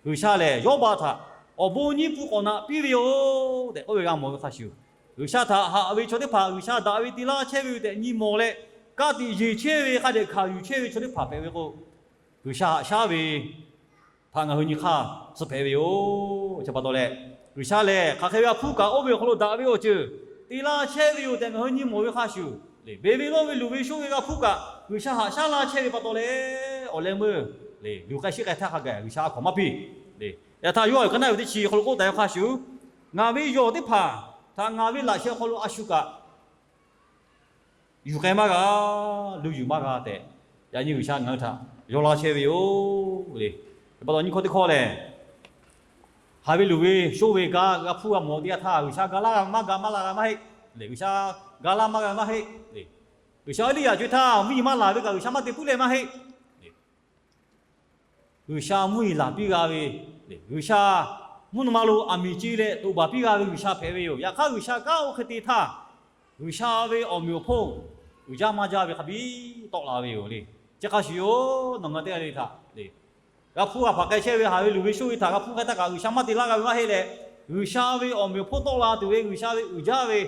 G'uiˬsha lehˬ Yawˇbaˆ htaꞈ awˬ bon nyiˇ pun k'awꞈ naꞈ piˇ ve yoˬ tehꞈ k'oˆ ve g'a mawˬ ve hk'a shuˍ, G'uiˬsha htaꞈ haꞈ ve chaw teˇ hpaˍ G'uiˬsha daꞈ ve te laˇ chehˇ ve yoˬ tehꞈ nyi mawˬ leh, ka tiꞈ yeˬ chehˇ ve hk'a dehꞈ hkanˍ yuˬ chehˇ ve chaw teˇ hpaˍ hpehꞈ ve k'o, G'uiˬsha haꞈ shaˉ ve htaꞈ ngaˬ hui nyi hk'aˇ suh hpehꞈ ve yoˬ. Chi pa taw leh, G'uiˬsha lehˬ hk'aˬ hk'e ve g'a hpuˇ kaꞈ oˇ ve awˬ hk'aw lo daꞈ ve awˬ ceuˬ te laˇ chehˇ ve yoˬ tehꞈ ngaˬ hui nyi mawˬ ve hk'a shuˍ, beˬ ve lawˇ ve luˬ ve shonˇ ve g'a hpuˇ kaꞈ G'uiˬsha haꞈ shaˉ laˇ chehˇ ve pa taw leh, awˬ leh meuˇ luˬ k'ai sheˆ k'ai htaˇ hk'a gaˬ G'uiˬsha a hkaw maˇ piˇ. Yaꞈ htaˇ yawˇ awˬ ka naˆ ve teˇ chi awˬ hk'aw lo k'oˆ taˍ ve hk'a shuˍ, ngaˬ ve yawˬ teˇ hpaˍ htaꞈ ngaˬ ve laꞈ sheh awˬ hk'aw lo a shu kaꞈ yuˬ k'ai maˇ g'a, lu yuˬ maˇ g'a tehꞈ, yaꞈ nyi G'uiˬsha ngaˬ hui htaꞈ yaw laˇ chehˇ ve yoˬ le. Chi pa taw nyiˇ hkawˇ teˇ hkawˇ lehˬ, haˍ ve luˬ ve shonˇ ve g'a hpuˇ g'a mawˬ teˇ g'aˇ htaˇ G'uiˬsha ga laˇ g'a maˇ ga maˇ la g'a maˇ heˆ. G'uiˬsha ga laˇ maˇ g'a maˇ heˆ. G'uiˬsha Eˇliˇyaꞈ co e htaˇ mvuhˇ yeˬ maˇ laˬ ve kaꞈ G'uiˬsha maˇ te puiˉ leh maˇ heˆ. G'uiˬsha mvuhˇ yeˬ laˬ piˇ g'a ve, G'uiˬsha mvuhˇ naw ma lo aˬ miˍ ce leh toꞈ baˬ piˇ g'a ve G'uiˬsha hpehꞈ ve yoˬ. Yaꞈ hk'aˇ G'uiˬsha kanˉ oˇ hk'e te htaˇ, G'uiˬsha ve awˬ meꞈ awˬ hponˇ uiˍ jaˇ maˇ jaˇ ve hk'a biˇ tawˆ la ve yoˬ le. Chi hk'a shuˍ yoˬ, nawˬ ngaˬ teˇ g'aˇ le htaꞈ le, g'a hpuˇ g'a hpaˍ k'ai chehˇ ve haˍ ve luˬ ve shonˇ ve htaꞈ g'a hpuˇ k'ai htaˇ kaꞈ G'uiˬsha maˇ te laˇ g'a ve maˇ heˆ leh, G'uiˬsha ve awˬ meꞈ awˬ hponˇ tawˆ la tuˬ ve G'uiˬsha ve uiˍ jaˇ ve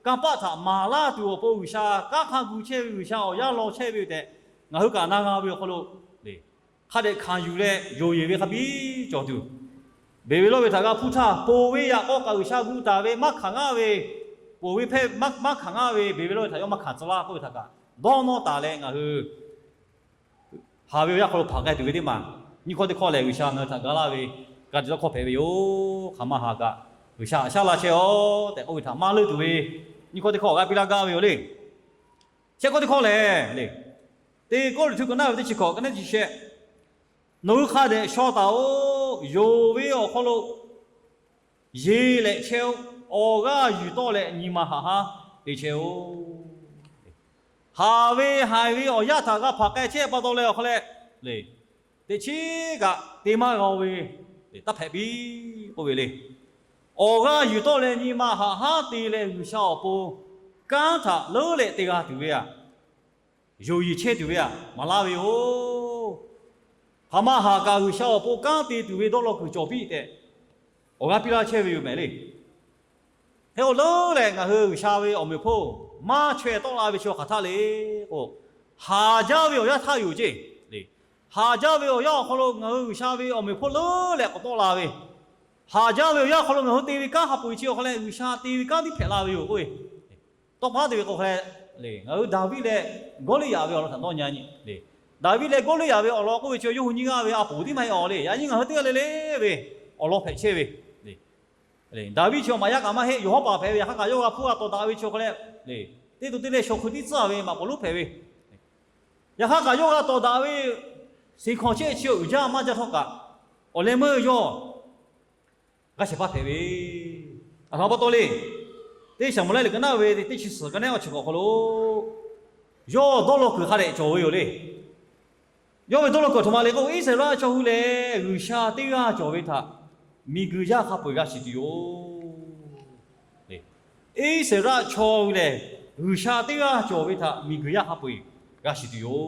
kanˇ paˆ htaꞈ maˍ laˇ tuˬ awˬ pon G'uiˬsha kanˉ hk'a gu chehˇ ve G'uiˬsha awˬ yanˇ law chehˇ ve yoˬ tehꞈ, ngaˬ hui kaꞈ na g'a ve awˬ hk'aw lo le, hk'a dehꞈ hkanˍ yuˬ leh yonˍ yeˬ ve hk'a biˇ cawˬ tuˬ, beˬ ve lawˇ ve htaꞈ g'a hpuˇ htaˇ, ponˬ ve yaꞈ k'aw kaꞈ G'uiˬsha gu taˍ ve maˇ hkanˍ ngaˇ ve, ponˬ ve hpehˇ maˇ hkanˍ ngaˇ ve, beˬ ve lawˇ ve htaꞈ yawˇ maˇ hkanˍ tcuh laˇ k'oˆ ve htaꞈ kaꞈ dawˇ nawˇ taˍ leh ngaˬ hui haˍ ve awˬ yanˇ hk'aw lo hpaˍ k'ai tuˬ ve teˇ maˬ, nyiˇ hkawˇ teˇ hkawˇ lehˬ G'uiˬsha ngaˬ hui htaꞈ ga laˇ ve ka tiꞈ tawˇ hkawˇ hpehꞈ ve yoˬ. Hk'aˬ ma haˍ kaꞈ G'uiˬsha haꞈ shaˉ laˇ chehˇ-oˆ tehꞈ k'oˆ ve htaꞈ maˇ leuˆ tuˬ ve nyiˇ hkawˇ teˇ hkawˇ awˬ g'aˇ piˇ laˇ gaˇ ve yoˬ le. Shehˆ hkawˇ teˇ hkawˇ lehˬ le, teˇ kawˇ le htuˇ ka naˆ ve teˇ chi hkawꞈ ka naˆ chi shehˆ, nawˬ hui hk'a dehꞈ shaw taˍ-oꞈ. Yonˍ ve awˬ hk'aw lo yeˬ leh chehˇ-oˆ. Awˬ g'aˇ yuˬ tawˆ leh nyi ma haꞈ haˉ te chehˇ-oˆ. Haˍ ve haiˬ ve awˬ yanˇ htaꞈ g'a hpaˍ k'ai chehˇ pa taw leh awˬ hk'aw leh le, teꞈ chiˉ kaꞈ te maˇ g'a-o ve taˇ hpehꞈ piˇ k'oˆ ve le. Awˬ g'aˇ yuˬ tawˆ leh nyi ma haꞈ haˉ te leh G'uiˬsha awˬ pon kanˉ htaꞈ leuˉ leh te g'a tuˬ ve aꞈ, yonˍ yeˬ chehˇ tuˬ ve aꞈ maˍ laˇ ve yoˬ. Hk'aˬ ma haˍ kaꞈ G'uiˬsha awˬ pon kanˉ te tuˬ ve dawˇ law kuiˬ cawˬ piˇ tehꞈ awˬ g'aˇ piˇ laˇ chehˇ ve yoˬ mehˍ le. Hk'e k'o leuˉ leh ngaˬ hui G'uiˬsha ve awˬ meꞈ awˬ hponˇ maˇ chaweh tawˆ la ve chi hk'aˬ htaˇ le k'o, haˍ jaˇ ve awˬ yanˇ htaˇ yoˬ ceˇ le. Haˍ jaˇ ve awˬ yanˇ awˬ hk'aw lo ngaˬ hui G'uiˬsha ve awˬ meꞈ awˬ hponˇ leuˉ leh k'awꞈ tawˆ la ve, haˍ jaˇ ve awˬ yanˇ awˬ hk'aw lo ngaˬ hui te ve kanˉ hk'a peu-eˬ chi awˬ hk'aw leh G'uiˬsha te ve kanˉ tiˉ hpehꞈ la ve yoˬ k'oˆ ve. Tawˇ pa te ve k'o hk'a le, ngaˬ hui Daˍviˆ leh Gawˇliˇyaꞈ ve awˬ lawn htaꞈ dawˇ nyi nyi le. Daˍviˆ leh Gawˇliˇyaꞈ ve awˬ lawn k'oˆ ve chi yawˇ hui nyiˇ g'aˇ ve a poˍ tiˉ maˇ heˆ-aw le. Yaꞈ nyi ngaˬ hui teˇ g'aˇ le le ve awˬ lawn hpehꞈ chehˇ ve Daˍviˆ chi maꞈ yaˇ kaꞈ maˇ heˆ, yawˬ hawˉ paˍ hpehꞈ ve, yaꞈ hk'aˇ kaꞈ yawˇ g'a hpuˇ g'a tawˍ daꞈ ve chi hk'aw leh, teˇ to teˇ leh shaw hkui tiˉ tcuhˉ ve maꞈ k'awꞈ lonˉ hpehꞈ ve, yaꞈ hk'aˇ kaꞈ yawˇ g'a tawˍ daꞈ ve, siˍ hkawnˍ chehˇ chi uiˍ jaˇ maˇ jaˇ htawˇ kaꞈ, awˬ leh meuˇ yawˇ g'a shehˍ hpaˇ hpehꞈ ve. Aˬ htoꞈ ma pa taw le. Teˇ Saˍmo-eˍlaˆ liꞈ ka naˆ ve teˇ chi suhˍ ka naˆ awˬ chi k'awꞈ hk'aw lo yawˇ dawˇ law kuiˬ hk'a dehꞈ cawˬ ve yoˬ le. Yawˇ ve dawˇ law kuiˬ aˬ htoꞈ ma le k'o, Iˉsaˍreˍlaˆ chaw hui lehˬ G'uiˬsha teˇ g'aˇ cawˬ ve htaꞈ miˬguiˬ yaˇ hk'a peu-eˬ g'a shiˍ tuˬ yoˬ. Iˉsaˍreˍlaˆ chaw hui lehˬ G'uiˬsha teˇ g'aˇ cawˬ ve htaꞈ miˬguiˬ yaˇ hk'a peu-eˬ g'a shiˍ tuˬ yoˬ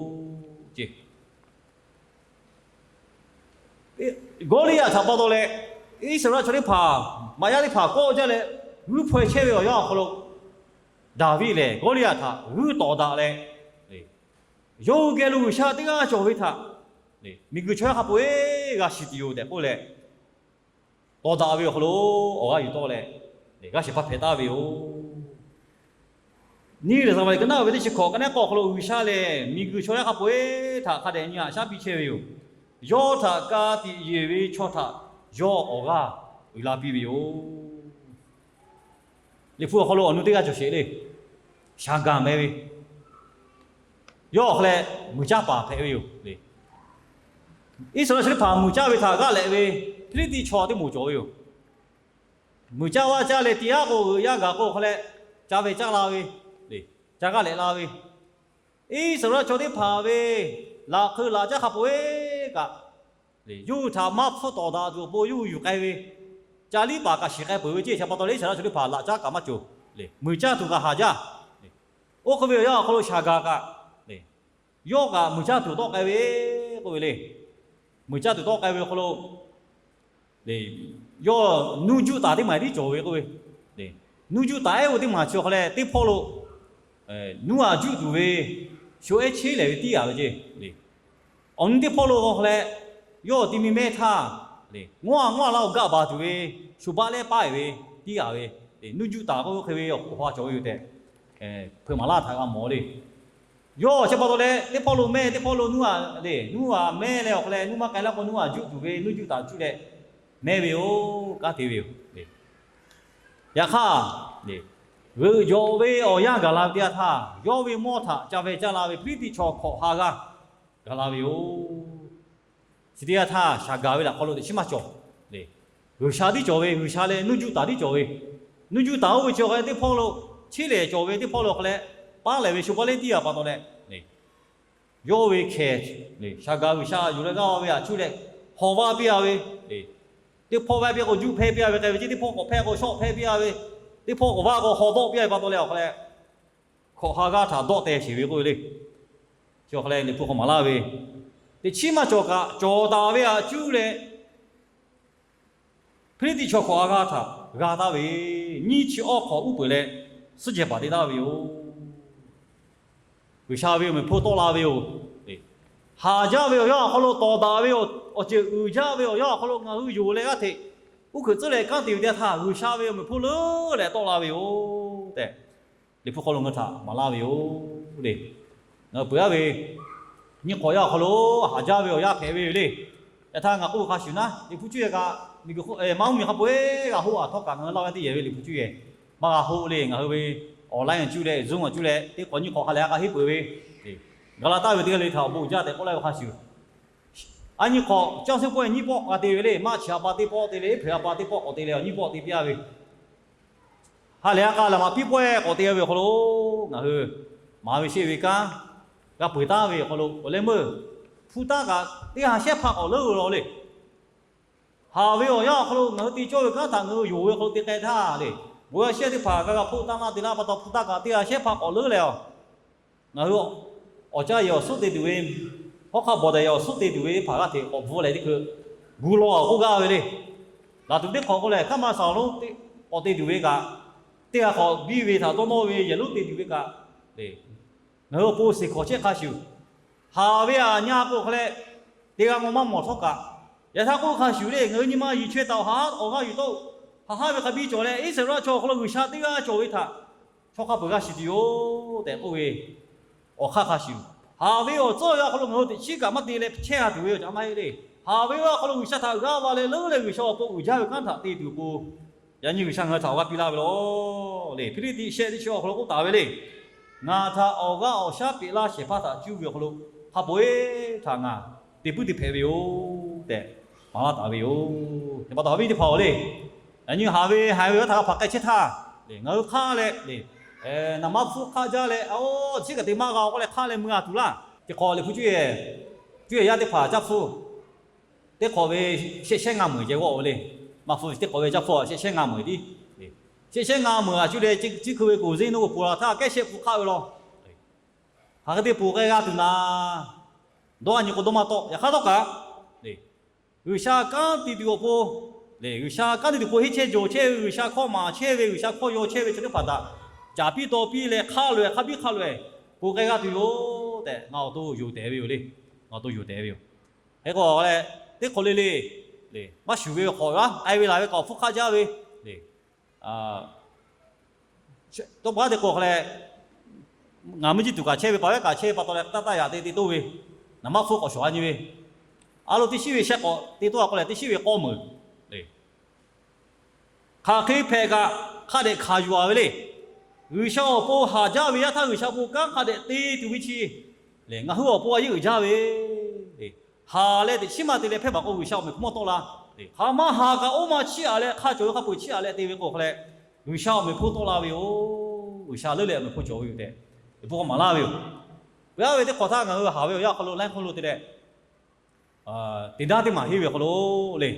ceˇ. Gawˇliˇyaꞈ htaꞈ pa taw leh, Iˉsaˍreˍlaˆ chaw teˇ hpaˍ maꞈ yaˇ teˇ hpaˍ kawˆ jaˇ leh g'uiˇ hpaw-e chehˇ ve awˬ yanˇ awˬ hk'aw lo, Daˍviˆ lehˬ Gawˇliˇyaꞈ htaꞈ g'uiˇ tawˍ daꞈ leh, yawˇ hui geh lo G'uiˬsha teˇ g'aˇ cawˬ ve htaꞈ miˬguiˬ chaw yaˇ hk'a peu-eˬ g'a shiˍ tuˬ yoˬ tehꞈ k'oˆ leh, tawˍ daꞈ ve awˬ hk'aw lo awˬ g'aˇ yuˬ tawˆ leh g'a shehˍ hpaˇ hpehꞈ taˍ ve yoˬ. Nyiˇ Teˍsaˍlawˍniˆ ka naˉ ve teˇ chi hkawꞈ ka naˉ k'awˇ hk'aw lo G'uiˬsha lehˬ, miˬguiˬ chaw yaˇ hk'a peu-eˬ htaꞈ hk'a dehꞈ nyi haꞈ shaˉ piˇ chehˇ ve yoˬ. Yawˇ htaꞈ ka tiꞈ yeˬ ve chaw htaꞈ yawˇ awˬ g'aˇ uiˍ la piˇ ve yoˬ. Liꞈ hpu awˬ hk'aw lo awˬ nu teˇ g'aˇ cawˬ sheˍ le. Shaˍgaˍ meh ve, yawˇ awˬ hk'aw leh muiˬ caˇ paˍ hpehꞈ ve yoˬ. Iˉsaˍreˍlaˆ chaw teˇ hpaˍ muiˬ caˇ ve htaꞈ g'aˇ lehꞈ ve Hpiˇliˇtiˆ chaw teˇ moˍ cawˬ ve yoˬ. Muiˬ caˇ vaˇ caˇ leh tiꞈ yaˇ k'o g'euꞈ yaˇ gaˬ k'o hk'a leh, ca ve caˇ la ve, ca g'aˇ lehꞈ la ve, Iˉsaˍreˍlaˆ chaw teˇ hpaˍ ve laꞈ hk'eu laꞈ caˉ hk'a peu-eˬ kaꞈ, yawˇ hui htaꞈ maˇ hpfuhˇ tawˍ daꞈ tuˬ awˬ pon yawˇ hui yuˬ k'ai ve, ca liˉ paˍ kaꞈ shiˍ k'ai peuˬ ve ceˇ. Chi pa taw leh Iˉsaˍreˍlaˆ chaw teˇ hpaˍ laꞈ caˉ kaꞈ maˇ cawˬ. Muiˬ caˇ tuˬ kaꞈ haˍ jaˇ. Oˇ hk'e ve awˬ yanˇ awˬ hk'aw lo Shaˍgaˍ kaꞈ, yawˇ kaꞈ muiˬ caˇ tuˬ tawˆ k'ai ve k'oˆ ve le. Muiˬ caˇ tuˬ tawˆ k'ai ve awˬ hk'aw lo, yawˇ nuˇ juˆ taˍ teˇ maˬ tiˉ cawˬ ve k'oˆ ve. Nuˇ juˆ taˍ ehˉ ve teˇ maˬ chi awˬ hk'aw leh teˇ hpawˇ lo nuˇ aꞈ juˆ tuˬ ve sho ehˉ cheˉ lehˍ ve tiˉ yaꞈ ve ceˇ. Awˬ nu teˇ hpawˇ lo awˬ hk'aw leh yawˇ ti mi mehˇ htaˇ, ngawˇ a ngawˇ a laˇ awˬ gaˆ baˬ tuˬ ve sho baˆ lehˉ paˉ e ve tiˉ yaꞈ ve, nuˇ juˆ taˍ k'oˆ ve hk'e ve awˬ hk'aw cawˬ ve yoˬ tehꞈ, hpeuꞈ maˍ laˇ htaꞈ g'a mawˬ le. Yawˇ chi pa taw leh teˇ hpawˇ lo mehˇ teˇ hpawˇ lo nuˇ aꞈ le, nuˇ aꞈ mehˇ leh awˬ hk'aw leh nuˇ maˇ k'ai laˇ k'o nuˇ aꞈ juˆ tuˬ ve nuˇ juˆ taˍ cuˇ leh mehˇ ve yoˬ, kanˉ te ve yoˬ. Yaꞈ hk'aˇ, g'euꞈ jawꞈ ve awˬ yanˇ gaˬ la ve teˇ yanˇ htaˇ, yawˇ ve mawˇ htaꞈ ca veh caˇ la ve Hpiˇliˇtiˆ chaw hkawꞈ ha g'aˇ gaˬ la ve yoˬ. Chi teˇ yanˇ htaˇ Shaˍgaˍ ve laꞈ hk'aw lo teꞈ chiˉ maˇ cawˬ. G'uiˬsha tiˉ cawˬ ve, G'uiˬsha leh nuˇ juˆ taˍ tiˉ cawˬ ve, nuˇ juˆ taˍ oˇ ve chi awˬ hk'aw leh teˇ hpawˇ lo cheˉ lehˍ cawˬ ve teˇ hpawˇ lo awˬ hk'aw leh paˉ lehˍ ve sho baˆ lehˉ tiˉ yaꞈ pa taw leh, yawˇ ve hkeh, Shaˍgaˍ G'uiˬsha yuˬ leh g'aˇ ve aꞈ cuˇ leh hawˬ vaˇ piˇ a ve, teˇ hpawˇ vaˇ piˇ k'o juˇ hpehˇ piˇ a ve k'ai ve ceˇ, teˇ hpawˇ k'awꞈ hpehˇ k'o shawˆ hpehˇ piˇ a ve, teˇ hpawˇ k'awꞈ vaˇ k'o hawˬ dawˆ piˇ a ve pa taw leh awˬ hk'aw leh hkawꞈ ha g'aˇ htaꞈ dawˆ teh sheˍ ve k'oˆ ve le. Chi awˬ hk'aw leh Liꞈ hpu hk'aw maˍ laˇ ve, teꞈ chiˉ maˇ cawˬ kaꞈ cawˬ taˍ ve aꞈ cuˇ leh Hpiˇliˇtiˆ chaw hkawꞈ ha g'aˇ htaꞈ g'a taˍ ve, nyiˇ chi awˇ hk'awꞈ uˉ peunˍ leh suhˉ jehˬ paˍ te taˍ ve yoˬ. G'uiˬsha ve awˬ meꞈ hpfuhˇ tawˆ la ve yoˬ. Haˍ jaˇ ve awˬ yanˇ awˬ hk'aw lo tawˍ daꞈ ve awˬ ceuˬ uiˍ jaˇ ve awˬ yanˇ awˬ hk'aw lo ngaˬ hui yonˍ leh g'aˇ hteꞈ uˉ hkuiꞈ tcuhˉ leh kanˉ te ve teˇ yanˇ htaˇ, G'uiˬsha ve awˬ meꞈ hpfuhˇ leuˉ leh tawˆ la ve yoˬ tehꞈ, Liꞈ hpu hk'aw lo ngaˬ hui htaꞈ maˍ laˇ ve yoˬ le. Ngaˬ hui peuˬ aˉ ve nyiˇ hk'awꞈ yaˇ awˬ hk'aw lo haˍ jaˇ ve awˬ yanˇ hpehꞈ ve yoˬ le. Yaꞈ htaˇ ngaˬ k'oˆ ve hk'a shuˍ naˉ, Liꞈ hpu cuˇ yehˬ kaꞈ, maˇ mvuhˇmiˬ hk'a peu-eˬ g'a hoˆ a htawˇ kaꞈ ngaˬ hui laˇ ve teˇ yehˬ ve Liꞈ hpu cuˇ yehˬ maˇ g'a hoˆ le. Ngaˬ hui ve online cuˇ leh Zoom a cuˇ leh teˇ hk'awꞈ nyiˇ hk'awꞈ hk'a lehˬ a k'a henˉ peuˬ ve, Gaˍlaˍtaˆ ve teˇ g'aˇ le htaꞈ awˬ bon uiˍ jaˇ tehꞈ k'oˆ laˇ ve hk'a shuˍ, a nyi hk'awꞈ caˇ suhˉ pawehˇ nyiˇ pawˆ g'a te ve le. Maˇ chi a pa teˇ pawˆ te leh, Eˉhpeˍ a pa teˇ pawˆ k'awꞈ te leh, awˬ nyiˇ pawˆ te piˇ a ve, ha lehˬ a k'a laˬ maꞈ piˉ pawehˇ k'awꞈ te ve awˬ hk'aw lo ngaˬ hui maˍ ve sheˆ ve kanˉ g'a peuˬ taˉ ve awˬ hk'aw lo awˬ leh meuˇ hpu taˇ kaꞈ teˇ ha shehˉ hpaˇ k'awꞈ leuˉ ve law le. Haˍ ve awˬ yanˇ awˬ hk'aw lo ngaˬ hui te cawˇ ve kanˉ htaꞈ ngaˬ hui yonˍ ve awˬ hk'aw lo te k'ai htaˇ le, bon yaˇ shehˇ teˇ hpaˍ g'a g'a hpoˆ taˇ laˇ te laˇ pa taw hpu taˇ kaꞈ teˇ ha shehˉ hpaˇ k'awꞈ leuˉ leh a, ngaˬ hui awˬ caˇ yehˬ awˬ suhˉ te tuˬ ve, hawˉ hk'aˇ bawˬ daꞈ yehˬ awˬ suhˉ te tuˬ ve teˇ hpaˍ g'aˇ hteꞈ k'awꞈ bvuhꞈ leh teˇ hkui gu law a k'oˆ gaˇ ve le. Laˬ tuˬ teˇ hk'awꞈ k'o lehˬ, hkaˉ ma saˍ lonˉ k'awꞈ te tuˬ ve kaꞈ, teˇ ha hk'awꞈ biˇ ve htaꞈ dawˇ nawˇ ve yehˬ lonˉ te tuˬ ve kaꞈ, ngaˬ hui awˬ pon seˍ hkawˍ chehˇ hk'a shuˍ, haˍ ve aꞈ nya k'o hk'a leh, teˇ g'aˇ maw maˇ mawˬ htawˇ kaꞈ, yaꞈ htaˇ k'oˆ hk'a shuˍ le, ngaˬ hui nyi ma yiˍ chaweh taˍ awˬ ha awˬ g'aˇ yuˬ tawˆ, haˍ haˉ ve hk'a biˇ cawˬ leh Iˉsaˍreˍlaˆ chaw awˬ hk'aw lo G'uiˬsha teˇ g'aˇ cawˬ ve htaꞈ chaw hk'a peuˬ g'a shiˍ tuˬ yoˬ tehꞈ k'oˆ ve awˬ hk'aˇ hk'a shuˍ, haˍ ve awˬ tcuhˉ awˬ yanˇ awˬ hk'aw lo ngaˬ hui teꞈ chiˉ kaꞈ maˇ te leh chehˇ a tuˬ ve awˬ caꞈ maˇ heˆ le. Haˍ ve awˬ yanˇ awˬ hk'aw lo G'uiˬsha htaꞈ g'aˇ va leh leuˉ leh G'uiˬsha awˬ pon uiˍ jaˇ ve kanˉ htaꞈ te tuˬ awˬ pon, yaꞈ nyi G'uiˬsha ngaˬ hui htaꞈ awˬ g'aˇ piˇ laˇ ve law le. Hpiˇliˇtiˆ shehˆ teˇ chi awˬ hk'aw lo k'oˆ taˍ ve le. Ngaˬ htaꞈ awˬ g'aˇ awˬ shaˉ peꞈ laˇ shehˍ hpaˇ htaꞈ cuˇ ve awˬ hk'aw lo hk'a peu-eˬ htaꞈ ngaˬ te puiˉ te hpehꞈ ve yoˬ tehꞈ maˍ laˇ taˍ ve yoˬ. Yaꞈ pa taw awˬ viˉ teˇ hpaˍ-oˬ le, yaꞈ nyi haˍ ve haiˬ ve awˬ htaꞈ g'a hpaˍ k'ai chehˇ htaˇ, ngaˬ hui hk'aˇ leh naˍ maˇ hpfuhˇ hk'aˆ jaˇ leh, a, chi kaꞈ te maˇ g'a k'oˆ leh hk'aˇ leh mui a tuˬ laˇ. Teˇ hk'awꞈ Liꞈ hpu cuˇ yehˬ, cuˇ yehˬ yaˇ teˇ hpaˍ caˇ hpfuhˇ teˇ hk'awꞈ ve shehˆ shehˉ ngaˇ meuˍ ceh g'awˇ ve le. Maˇ hpfuhˇ teˇ hk'awꞈ ve caˇ hpfuhˇ shehˆ shehˉ ngaˇ meuˍ tiˉ, shehˆ shehˉ ngaˇ meuˍ a cuˇ leh ciˉ hkui ve k'oˍ zeˇ naˇ k'o pon la htaˇ kehˉ shehˆ hpu hk'aˆ ve law. Hk'aˬ hk'e te ponˬ k'ai g'a tuˬ naˍ, dawˇ a nyi k'o dawˇ maˇ tawˆ. Yaꞈ hk'aˇ htawˇ kaꞈ, G'uiˬsha kanˉ te tuˬ awˬ pon, G'uiˬsha kanˉ te tuˬ awˬ pon henˇ chehˇ jawˬ chehˇ ve, G'uiˬsha hkawˇ maˍ chehˇ ve, G'uiˬsha hkawˇ yaw chehˇ ve chaw teˇ hpaˍ htaꞈ caˍ piˇ taw piˇ leh hk'a loꞈ-e hk'a biˇ hk'a loꞈ-e ponˬ k'ai g'a tuˬ yoˬ tehꞈ ngaˬ awˬ to yonˍ tehꞈ ve yoˬ le. Ngaˬ awˬ to yonˍ tehꞈ ve yoˬ. Hk'e k'o leh, teˇ hk'awꞈ le le, maˇ shuˍ ve hk'awꞈ g'aˇ k'ai ve laˬ ve k'awꞈ hpfuhˇ hk'aˆ jaˇ ve, tawˇ pa te k'o hk'a leh, Ngaˬ meuˇ jiˇ tuˬ kaꞈ chehˇ ve, paˍ vehˉ kaꞈ chehˇ ve pa taw leh, taˇ taˇ yaꞈ te te toˇ ve, naˍ maˇ hpfuhˇ k'awꞈ shawˍ a nyi ve, a lo teˇ shiˉ ve shehˆ k'awꞈ te toˇ a k'o leh, teˇ shiˉ ve k'awˇ meuˍ le. Hk'aˬ hk'e hpehꞈ kaꞈ hk'a dehꞈ hkanˍ yuˬ a ve le. G'uiˬsha awˬ pon haˍ jaˇ ve yaˇ htaˇ, G'uiˬsha awˬ pon kanˉ hk'a dehꞈ te tuˬ ve chi le, ngaˬ hui awˬ pon a yeˇ uiˍ jaˇ ve le. Haˍ leh teꞈ chiˉ maˇ te leh hpehˇ baˬ k'o, G'uiˬsha awˬ meꞈ hpfuhˇ maˇ tawˆ la le. Hk'aˬ ma haˍ kaꞈ oˇ ma chiˇ aꞈ leh hk'a cawˬ ve hk'a peu-eˬ chiˇ aꞈ leh te ve k'o hk'a leh, G'uiˬsha awˬ meꞈ hpfuhˇ tawˆ la ve yoˬ. G'uiˬsha leuˉ leh awˬ meꞈ hpfuhˇ cawˬ ve yoˬ tehꞈ, teˇ pawˆ k'awꞈ maˍ laˇ ve yoˬ. Peuˬ aˉ ve teˇ hk'awꞈ htaˇ ngaˬ hui haˍ ve awˬ yanˇ awˬ hk'aw lo laiˉ hk'oˆ lo te leh, teꞈ daˇ teˇ maˬ henˇ ve awˬ hk'aw lo le,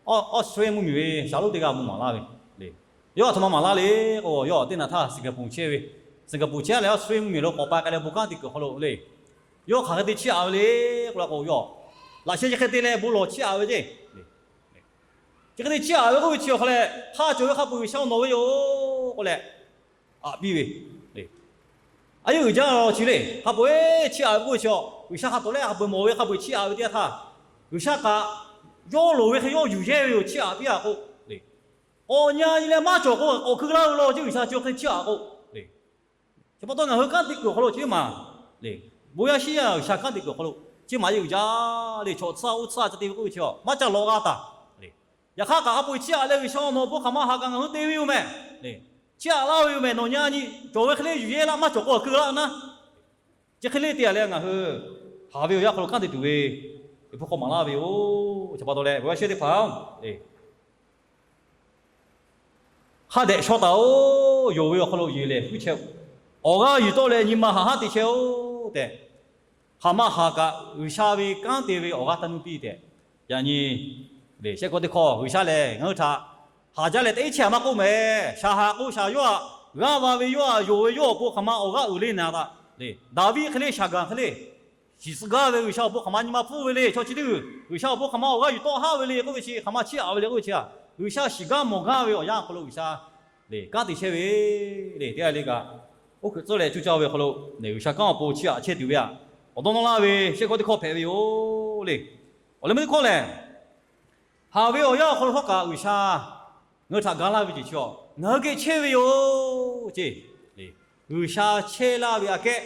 Australia mvuhˇmiˬ ve shaˍlonˍ teˇ g'aˇ mvuh maˍ laˇ ve le. Yawˇ aˬ htoꞈ ma maˍ laˇ le k'o, yawˇ teˇ naˬ htaˇ Singapore chehˇ ve, Singapore chehˇ leh Australia mvuhˇmiˬ lo k'awꞈ pa k'ai leh bon kanˉ te kuiˬ awˬ hk'aw lo le, yawˇ hk'aˬ hk'e te chiˇ aꞈ ve le k'oˆ la k'o, yawˇ laꞈ sheh chi hk'e te leh bon lawˬ chiˇ aꞈ ve ceˇ. Chi hk'e te chiˇ aꞈ ve k'oˆ ve chi awˬ hk'aw leh, hk'a cawˬ ve hk'a peu-eˬ G'uiˬsha awˬ nawˬ ve yoˬ k'oˆ leh, aꞈ piˇ ve le. A yeˇ uiˍ jaˇ la chi le. Hk'a peu-eˬ chiˇ aꞈ ve k'oˆ ve chi, G'uiˬsha hk'a tawˍ leh hk'a peu-eˬ mawˬ ve hk'a peu-eˬ chiˇ aꞈ ve teˇ yanˇ htaˇ, G'uiˬsha kaꞈ yawˇ loˍ ve hk'e yawˇ yuˬ yehˇ ve yoˬ, chiˇ aꞈ piˇ a k'o le. Awˬ nyi a nyi leh maˇ cawˬ k'o, k'awꞈ keu laˇ ve law ceˇ, G'uiˬsha chi hk'e chiˇ aꞈ k'o le. Chi pa taw ngaˬ hui kanˉ te kuiˬ awˬ hk'aw lo chi maˬ le, bon yaˇ shiˉ yaˇ G'uiˬsha kanˉ te kuiˬ awˬ hk'aw lo chi maˬ yeˇ uiˍ jaˇ le. Chaw tcuhˇ oˇ tcuhˇ ca te ve k'oˆ ve chi maˇ ca lawꞈ g'a taˍ le. Yaꞈ hk'aˇ kaꞈ hk'a peu-eˬ chiˇ aꞈ leh G'uiˬsha awˬ nawˬ awˬ pon hk'aˬ ma haˍ kaꞈ ngaˬ hui te ve yoˬ mehˍ le. Chiˇ aꞈ laˇ ve yoˬ mehˍ. Nawˬ nyi a nyi cawˬ ve hk'e le yuˬ yehˇ laˇ, maˇ cawˬ k'o keu laˇ naˉ. Chi hk'e le te a leh ngaˬ hui haˍ ve awˬ yanˇ hk'aw lo kanˉ te tuˬ ve, teˇ pawˆ k'awꞈ maˍ laˇ ve yoˬ. Chi pa taw leh bon yaˇ shiˉ teˇ hpaˍ hk'a dehꞈ shaw taˍ-oˬ. Yonˍ ve awˬ hk'aw lo yeˬ lehˬ huˉ chehˇ-oˬ. Awˬ g'aˇ yuˬ tawˆ leh nyi ma haꞈ haˉ te chehˇ-oˬ tehꞈ, hk'aˬ ma haˍ kaꞈ G'uiˬsha ve kanˉ te ve awˬ g'aˇ taˇ nuˇ piˇ tehꞈ, yaꞈ nyi le shehˆ kawˆ teˇ hkawˇ G'uiˬsha lehˬ ngaˬ hui htaꞈ haˍ jaˇ leh teˇ chehˇ a maˇ k'oˆ mehˍ. Shaˍ haˍ k'o shaˍ yawˇ htaꞈ g'aˇ va ve yawˇ htaꞈ yonˍ ve yawˇ awˬ pon hk'aˬ ma awˬ g'aˇ uiˍ le naˍ taˍ le. Daˍviˆ hk'e le, shaˍ gaˬ hk'e le, shiˍ tcuh gaˇ ve G'uiˬsha awˬ pon hk'aˬ ma nyi ma hpfuhˇ ve le. Chaw chi teˇ g'uiˬ G'uiˬsha awˬ pon hk'aˬ ma awˬ g'aˇ yuˬ tawˆ haˉ ve le k'oˆ ve chi, hk'aˬ ma chiˇ aꞈ ve le k'oˆ ve chi a, G'uiˬsha shiˍ gaˇ mawˬ gaˇ ve awˬ yanˇ awˬ hk'aw lo G'uiˬsha le kanˉ te chehˇ ve le. Teˇ g'aˇ le kaꞈ, oˇ hk'e tcuhˉ leh cuˇ caˇ ve awˬ hk'aw lo G'uiˬsha kanˉ awˬ pon chiˇ aꞈ chehˇ tuˬ ve a, awˬ dawˇ nawˇ laˇ ve shehˆ kawˆ teˇ hkawˇ hpehꞈ ve yoˬ le. Awˬ leh meuˇ teˇ hkawˇ lehˬ, haˍ ve awˬ yanˇ awˬ hk'aw lo htawˇ kaꞈ G'uiˬsha ngaˬ hui htaꞈ ga laˇ ve ceuˬ chi a, ngaˬ hui geh chehˇ ve yoˬ ceˇ. G'uiˬsha chehˇ laˇ ve aꞈ kehˉ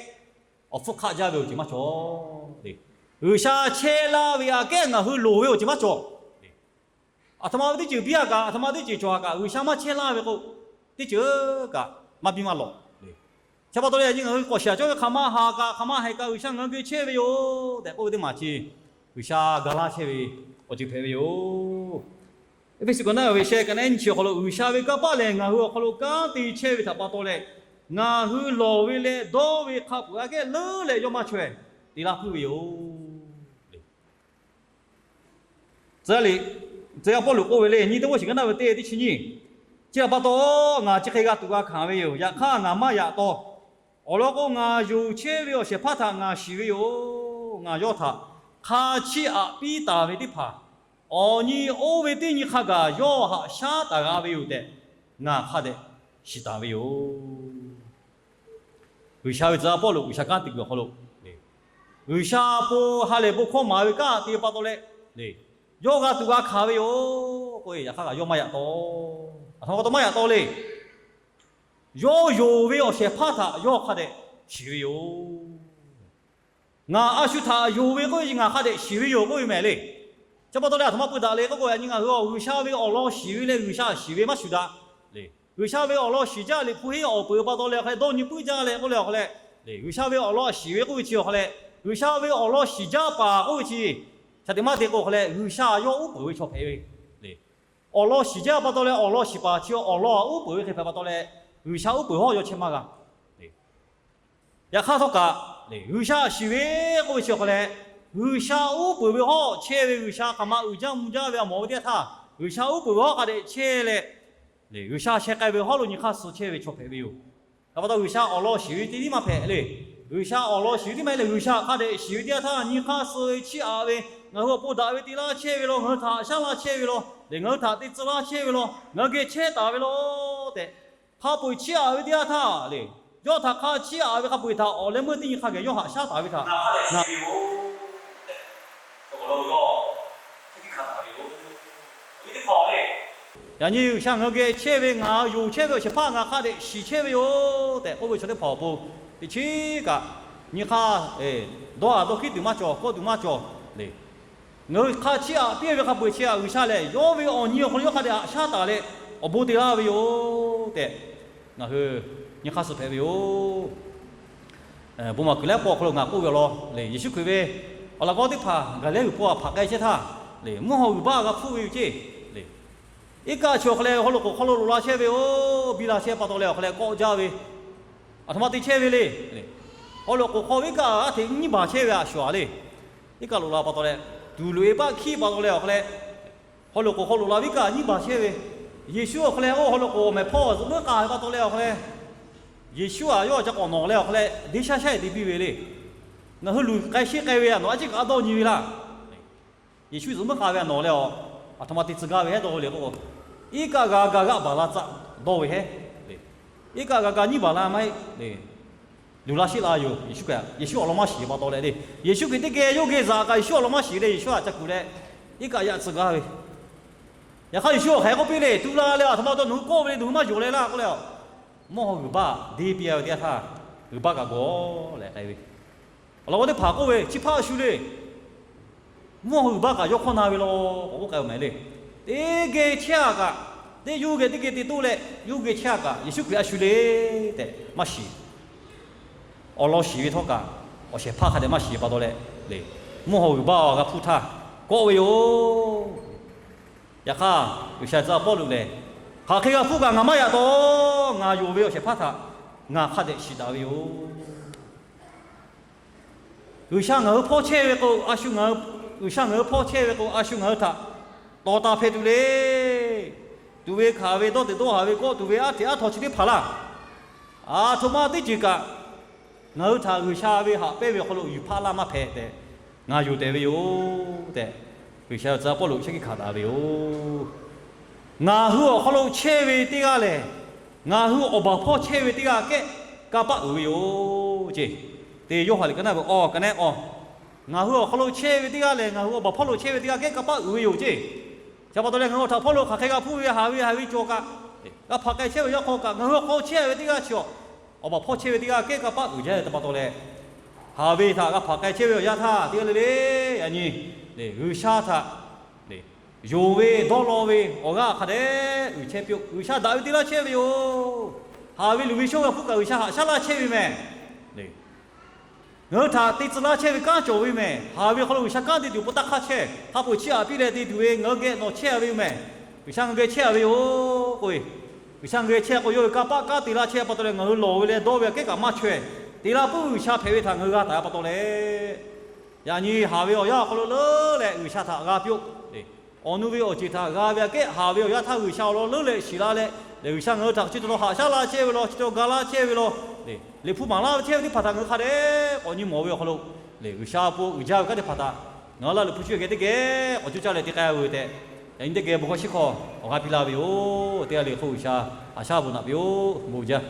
awˬ hpfuhˇ hk'aˆ jaˇ ve awˬ ceuˬ maˇ cawˬ. G'uiˬsha chehˇ laˇ ve aꞈ kehˉ ngaˬ hui loˍ ve awˬ ceuˬ maˇ cawˬ. Aˬ htoꞈ ma ve teˇ ceuˬ biˇ a kaꞈ, aˬ htoꞈ ma teˇ ceuˬ cawˬ a kaꞈ, G'uiˬsha maˇ chehˇ laˇ ve k'o, teˇ ceuˬ kaꞈ maˇ biˇ maˇ lawꞈ. Chi pa taw leh yaꞈ nyi ngaˬ hui k'awꞈ shiˍ a cawˇ ve hk'aˬ ma haˍ kaꞈ, hk'aˬ ma haiˬ kaꞈ G'uiˬsha ngaˬ hui geh chehˇ ve yoˬ tehꞈ k'oˆ ve teˇ maˬ chi, G'uiˬsha ga laˇ chehˇ ve awˬ ceuˬ hpehꞈ ve yoˬ. Eˇfeˇsuꞈ kaꞈ naˉ ve shehˆ kaꞈ naˉ nyi chi awˬ hk'aw lo G'uiˬsha ve kanˇ paˆ lehˬ ngaˬ hui awˬ hk'aw lo kanˉ te chehˇ ve htaꞈ pa taw leh, ngaˬ hui lawˬ ve leh dawˇ ve hk'a peuˬ aꞈ kehˉ leuˉ leh yawˇ maˇ chaweh te laˇ puiˉ ve yoˬ. Tcuh yaˇ Pawˇluꞈ k'oˆ ve le, nyiˇ Tiˆmoˉseˍ kaꞈ naˉ ve teˇ teˇ chi nyiˇ, chi htaꞈ pa taw ngaˬ chi hk'e g'a tuꞈ g'a hkanˍ ve yoˬ. Yaꞈ hk'aˇ ngaˬ maˇ yaꞈ taw. Awˬ lawn k'o, ngaˬ yonˍ chehˇ ve awˬ shehˍ hpaˇ htaꞈ ngaˬ shiˍ ve yoˬ. Ngaˬ yawˇ htaꞈ hk'a chiˇ aꞈ piˇ taˍ ve teˇ hpaˍ, awˬ nyi oˇ ve teˇ nyi hk'a gaˬ yawˇ haꞈ shaˉ taˍ g'a ve yoˬ tehꞈ, ngaˬ hk'a dehꞈ shiˍ taˍ ve yoˬ. G'uiˬsha ve tcuh yaˇ Pawˇluꞈ G'uiˬsha kanˉ te kuiˬ awˬ hk'aw lo, G'uiˬsha awˬ pon ha lehˬ bon hkawˇ maˍ ve kanˉ te ve pa taw leh, yawˇ g'a tuꞈ g'a hkanˍ ve yoˬ k'o, yaꞈ hk'aˇ kaꞈ yawˇ maˇ yaꞈ taw. Aˬ htoꞈ ma pa taw maˇ yaꞈ taw le. Yawˇ yonˍ ve awˬ shehˍ hpaˇ htaꞈ yawˇ hk'a dehꞈ shiˍ ve yoˬ. Ngaˬ a shu htaꞈ yonˍ ve k'oˆ ve, ngaˬ hk'a dehꞈ shiˍ ve yoˬ k'oˆ ve mehˍ le. Chi pa taw leh aˬ htoꞈ ma pui daꞈ le k'oˆ k'o, yaꞈ nyi ngaˬ hui G'uiˬsha ve awˬ lawn shiˍ ve leh G'uiˬsha shiˍ ve maˇ shuˍ daꞈ le. G'uiˬsha ve awˬ lawn shiˍ jaˇ, Liꞈ hpu henˇ awˬ peuˬ pa taw leh hk'a dawˇ nyi puiˉ jaˇ leh k'oˆ leh awˬ hk'a leh, G'uiˬsha ve awˬ lawn shiˍ ve k'oˆ ve chi awˬ hk'a leh, G'uiˬsha ve awˬ lawn shiˍ jaˇ paˍ k'oˆ ve chi, shaˍ teꞈ maˇ te k'o hk'a leh G'uiˬsha yawˇ uˉ peunˍ ve chaw hpehꞈ ve le. Awˬ lawn shiˍ jaˇ pa taw leh awˬ lawn shiˍ paˍ chi awˬ lawn uˉ peunˍ ve hk'e hpehꞈ pa taw leh, G'uiˬsha uˉ peunˍ hawˉ yawˇ chehˇ maˇ g'a. Yaꞈ hk'aˇ htawˇ kaꞈ, G'uiˬsha shiˍ ve k'oˆ ve chi awˬ hk'a leh, G'uiˬsha uˉ peunˍ ve hawˉ chehˇ ve, G'uiˬsha hk'aˬ ma uiˍ jaˇ mvuh jaˇ ve a mawˬ ve teˇ yanˇ htaˇ, G'uiˬsha uˉ peunˍ ve hawˉ hk'a dehꞈ chehˇ leh, G'uiˬsha sheh k'ai ve hawˉ lo nyi hk'aˇ suh chehˇ ve chaw hpehꞈ ve yoˬ. Hk'e pa taw G'uiˬsha awˬ lawn shiˍ ve teˇ tiˉ maˇ hpehꞈ le. G'uiˬsha awˬ lawn shiˍ ve tiˉ maˇ heˆ leh, G'uiˬsha hk'a dehꞈ shiˍ ve teˇ yanˇ htaˇ nyi hk'aˇ suh ve chiˇ aꞈ ve, ngaˬ hui awˬ pon daꞈ ve te laˇ chehˇ ve law, ngaˬ hui htaꞈ shaˉ laˇ chehˇ ve law, leh ngaˬ hui htaꞈ te tcuh laˇ chehˇ ve law, ngaˬ hui geh chehˇ taˍ ve law tehꞈ, hk'a peu-eˬ chiˇ aꞈ ve teˇ yanˇ htaˇ le, yawˇ htaꞈ hk'a chiˇ aꞈ ve hk'a peu-eˬ htaꞈ awˬ leh meuˇ teˇ nyi hk'a gaˬ yawˇ haꞈ shaˉ taˍ ve htaꞈ Yaꞈ nyi G'uiˬsha ngaˬ hui geh chehˇ ve, ngaˬ yonˍ chehˇ ve awˬ shehˍ hpaˇ ngaˬ hk'a dehꞈ shiˍ chehˇ ve yoˬ tehꞈ k'oˆ ve chaw teˇ hpaˍ awˬ pon Teˇ chiˉ kaꞈ nyi hk'aˇ dawˇ a dawˇ hkiˉ tuˬ maˇ cawˬ, kawˆ tuˬ maˇ cawˬ le. Ngaˬ hui hk'a chiˇ aꞈ piˇ ve hk'a peu-eˬ chi aꞈ G'uiˬsha lehˬ, yawˇ ve awˬ nyi awˬ hk'aw lo yawˇ hk'a dehꞈ haꞈ shaˉ taˍ leh awˬ bon te laˇ ve yoˬ tehꞈ, ngaˬ hui nyi hk'aˇ suh hpehꞈ ve yoˬ. Bon maˍ kuiˬ laiˉ pawˆ awˬ hk'aw lo ngaˬ k'oˆ ve awˬ lawn le, Yeˍsuˆ Hkriꞈ ve awˬ laꞈ g'awˇ teˇ hpaˍ gaˬ leh g'uiˬ paw aꞈ hpaꞈ k'ai chehˇ htaˇ le, mvuhˇ haw g'uiˬ baˆ g'a hpuˇ ve yoˬ ceˇ le. Iˉ kaˆ chi awˬ hk'a leh haw loꞈ k'oˍ hk'aw lo loꞈ la chehˇ ve yoˬ, biˇ la chehˇ pa taw leh awˬ hk'a leh kawˆ jaˇ ve, aˬ htoꞈ ma te chehˇ ve le. Haw loꞈ k'oˍ hk'aw ve iˉ kaˆ a hteꞈ nyiˇ baˬ chehˇ ve a shuˍ a le. Iˉ kaˆ loꞈ la pa taw leh, tuˍ loꞈ e paˆ hkiˆ pa taw leh awˬ hk'a leh, haw loꞈ k'oˍ hk'aw loꞈ la ve iˉ kaˆ nyiˇ baˬ chehˇ ve, Yeˍsuˆ awˬ hk'a leh oˇ haw loꞈ k'oˍ awˬ mehˍ hpawˇ zuhꞈ muiˉ k'a ve pa taw leh awˬ hk'a leh, Yeˍsuˆ aꞈ yawˇ a ca k'awꞈ nawˬ leh awˬ hk'a leh deˇ shaˉ shaˉ e te piˇ ve le. Ngaˬ hui luˬ k'ai sheˆ k'ai ve a nawˬ a ciˉ kaꞈ a dawˇ nyi ve laˇ. Yeˍsuˆ zuhꞈ muiˉ k'a ve a nawˬ leh a, aˬ htoꞈ ma te tcuh gaˇ ve hehˉ dawˇ ve le k'o, iˉ kaˆ g'a ga g'aˆ baˬ la tcuh dawˇ ve hehˉ le. Iˉ kaˆ g'a ga nyiˇ baˬ la maˇ heˆ le. Luˬ la sheˆ la yoˬ. Yeˍsuˆ Hkriꞈ, Yeˍsuˆ awˬ lawn maˇ shiˍ pa taw leh le, Yeˍsuˆ Hkriꞈ teˇ geh yawˇ geh zaꞈ kaꞈ Yeˍsuˆ awˬ lawn maˇ shiˍ leh Yeˍsuˆ htaꞈ ca kuˬ leh, iˉ kaˆ yaꞈ tcuh gaˇ ve. Yaꞈ hk'aˇ Yeˍsuˆ awˬ hk'aˬ hk'e k'oˆ piˇ le, tu la leh aˬ htoꞈ ma taw nawˬ hui kawˆ ve le, nawˬ hui maˇ yonˍ leh laˇ k'oˆ leh, mvuhˇ haw g'uiˬ baˆ deˇ piˇ a ve teˇ yanˇ htaˇ, g'uiˬ baˆ kaꞈ gawˬ leh k'ai ve. Awˬ lawn k'o teˇ hpaˍ k'oˆ ve, chi hpaˇ a shu le. Mvuhˇ haw g'uiˬ baˆ kaꞈ yawˇ hkawˇ na ve law k'awꞈ k'oˆ k'ai ve mehˍ le. Teˇ geh chehˇ a kaꞈ, teˇ yawˇ geh teˇ geh te toˆ leh yawˇ geh chehˇ a kaꞈ Yeˍsuˆ Hkriꞈ a shu le tehꞈ maˇ shiˍ. Awˬ lawn shiˍ ve htawˇ kaꞈ, awˬ shehˍ hpaˇ hk'a dehꞈ maˇ shiˍ pa taw leh le, mvuhˇ haw g'uiˬ baˆ g'a hpuˇ htaˇ kawˆ ve yoˬ. Yaꞈ hk'aˇ, G'uiˬsha tcuh awˬ Pawˇluꞈ lehˬ, hk'aˬ hk'e g'a hpuˇ kaꞈ ngaˬ maˇ yaꞈ taw, ngaˬ yonˍ ve awˬ shehˍ hpaˇ htaꞈ ngaˬ hk'a dehꞈ shiˍ daꞈ ve yoˬ. G'uiˬsha ngaˬ hui hpawˇ chehˇ ve k'o, a shu ngaˬ hui, G'uiˬsha ngaˬ hui hpawˇ chehˇ ve k'o, a shu ngaˬ hui htaꞈ tawˍ taˍ hpehꞈ tuˬ le. Tuˍ ve hkanˍ ve, dawˇ teꞈ dawˇ haˍ ve, kawˆ tuˬ ve, aˉ hteꞈ aˉ htaw chi teˇ hpaˍ laˇ. Aˬ htoꞈ ma teˇ ceuˬ kaꞈ ngaˬ hui htaꞈ G'uiˬsha ve haꞈ pehnˇ ve awˬ hk'aw lo yuˬ hpaˇ laˇ maˇ hpehꞈ tehꞈ, ngaˬ yonˍ tehꞈ ve yoˬ tehꞈ, G'uiˬsha tcuh awˬ Pawˇluꞈ shehˆ hkiˆ hkanˍ taˍ ve yoˬ. Ngaˬ hui awˬ hk'aw lo chehˇ ve teˇ g'aˇ lehˬ, ngaˬ hui awˬ baˬ hpawˇ chehˇ ve teˇ g'aˇ kehˉ kanˇ paˆ uiˍ ve yoˬ ceˇ. Teˇ Yoˇhanˬ liꞈ ka naˉ ve awˬ ka naˉ awˬ, ngaˬ hui awˬ hk'aw lo chehˇ ve teˇ g'aˇ lehˬ, ngaˬ hui awˬ baˬ hpawˇ lo chehˇ ve teˇ g'aˇ kehˉ kanˇ paˆ uiˍ ve yoˬ ceˇ. Chi pa taw leh ngaˬ hui htaꞈ hpawˇ lo hk'aˬ hk'e g'a hpuˇ ve, haˍ ve haˍ ve cawˬ kaꞈ, g'a hpaꞈ k'ai chehˇ ve yaˇ hk'aw kaꞈ, ngaˬ hui awˬ hk'aw chehˇ ve teˇ g'aˇ chi awˬ, awˬ baˬ hpawˇ chehˇ ve teˇ g'aˇ kehˉ kanˇ paˆ uiˍ jaˇ ve htaꞈ pa taw leh, haˍ ve htaꞈ g'a hpaꞈ k'ai chehˇ ve awˬ yanˇ htaˇ teˇ g'aˇ le le, yaꞈ nyi G'uiˬsha htaꞈ yonˍ ve dawˇ law ve awˬ g'aˇ hk'a dehꞈ uiˍ chehˇ piˇ-oˆ. G'uiˬsha daꞈ ve te laˇ chehˇ ve yoˬ. Haˍ ve luˬ ve shawˉ g'a hpuˇ kaꞈ G'uiˬsha haꞈ shaˉ laˇ chehˇ ve mehˍ. Ngaˬ hui htaꞈ te tcuh laˇ chehˇ ve kanˉ cawˬ ve mehˍ. Haˍ ve hk'aw lo G'uiˬsha kanˉ te tuˬ peuˬ taˇ hk'aˇ chehˇ, hk'a peu-eˬ chiˇ aꞈ piˇ leh te tuˬ ve ngaˬ hui geh nawˬ chehˇ a ve yoˬ mehˍ. G'uiˬsha ngaˬ hui geh chehˇ a ve yoˬ k'oˆ ve, G'uiˬsha ngaˬ hui geh chehˇ k'o yawˇ ve kanˇ paˆ kanˉ te laˇ chehˇ pa taw leh ngaˬ hui lawˬ ve leh dawˇ ve aꞈ kehˉ kaꞈ maˇ chaweh. Te laˇ puiˉ G'uiˬsha hpehꞈ ve htaꞈ ngaˬ hui g'a taˍ pa taw leh, yaꞈ nyi haˍ ve awˬ yanˇ awˬ hk'aw lo leuˉ leh G'uiˬsha htaꞈ g'a piˇ-oˆ. Awˬ nu ve awˬ ceuˬ htaꞈ g'a ve aꞈ kehˉ haˍ ve awˬ yanˇ htaˇ G'uiˬsha awˬ lawn leuˉ leh shiˍ la leh, lehˬ G'uiˬsha ngaˬ hui htaꞈ chi taw law haꞈ shaˉ laˇ chehˇ ve law, chi taw ga laˇ chehˇ ve law, Liꞈ hpu maˍ laˇ chehˇ ve teˇ hpaˍ htaꞈ ngaˬ hui hk'a dehꞈ k'awꞈ nyi mawˬ ve awˬ hk'aw lo, lehˬ G'uiˬsha awˬ pon uiˍ jaˇ ve kanˉ teˇ hpaˍ htaꞈ ngaˬ hui laˇ lehˬ hpu chi geh teˇ geh k'awꞈ coˇ caˇ leh te k'ai-a ve tehꞈ, yaꞈ nyi teˇ geh bon hkawˇ shiˉ hkawˇ awˬ g'aˇ piˇ laˇ ve yoˬ. Teˇ g'aˇ le hk'oˆ G'uiˬsha haꞈ shaˉ bon naꞈ piˇ-oˆ. Bon jaˇ.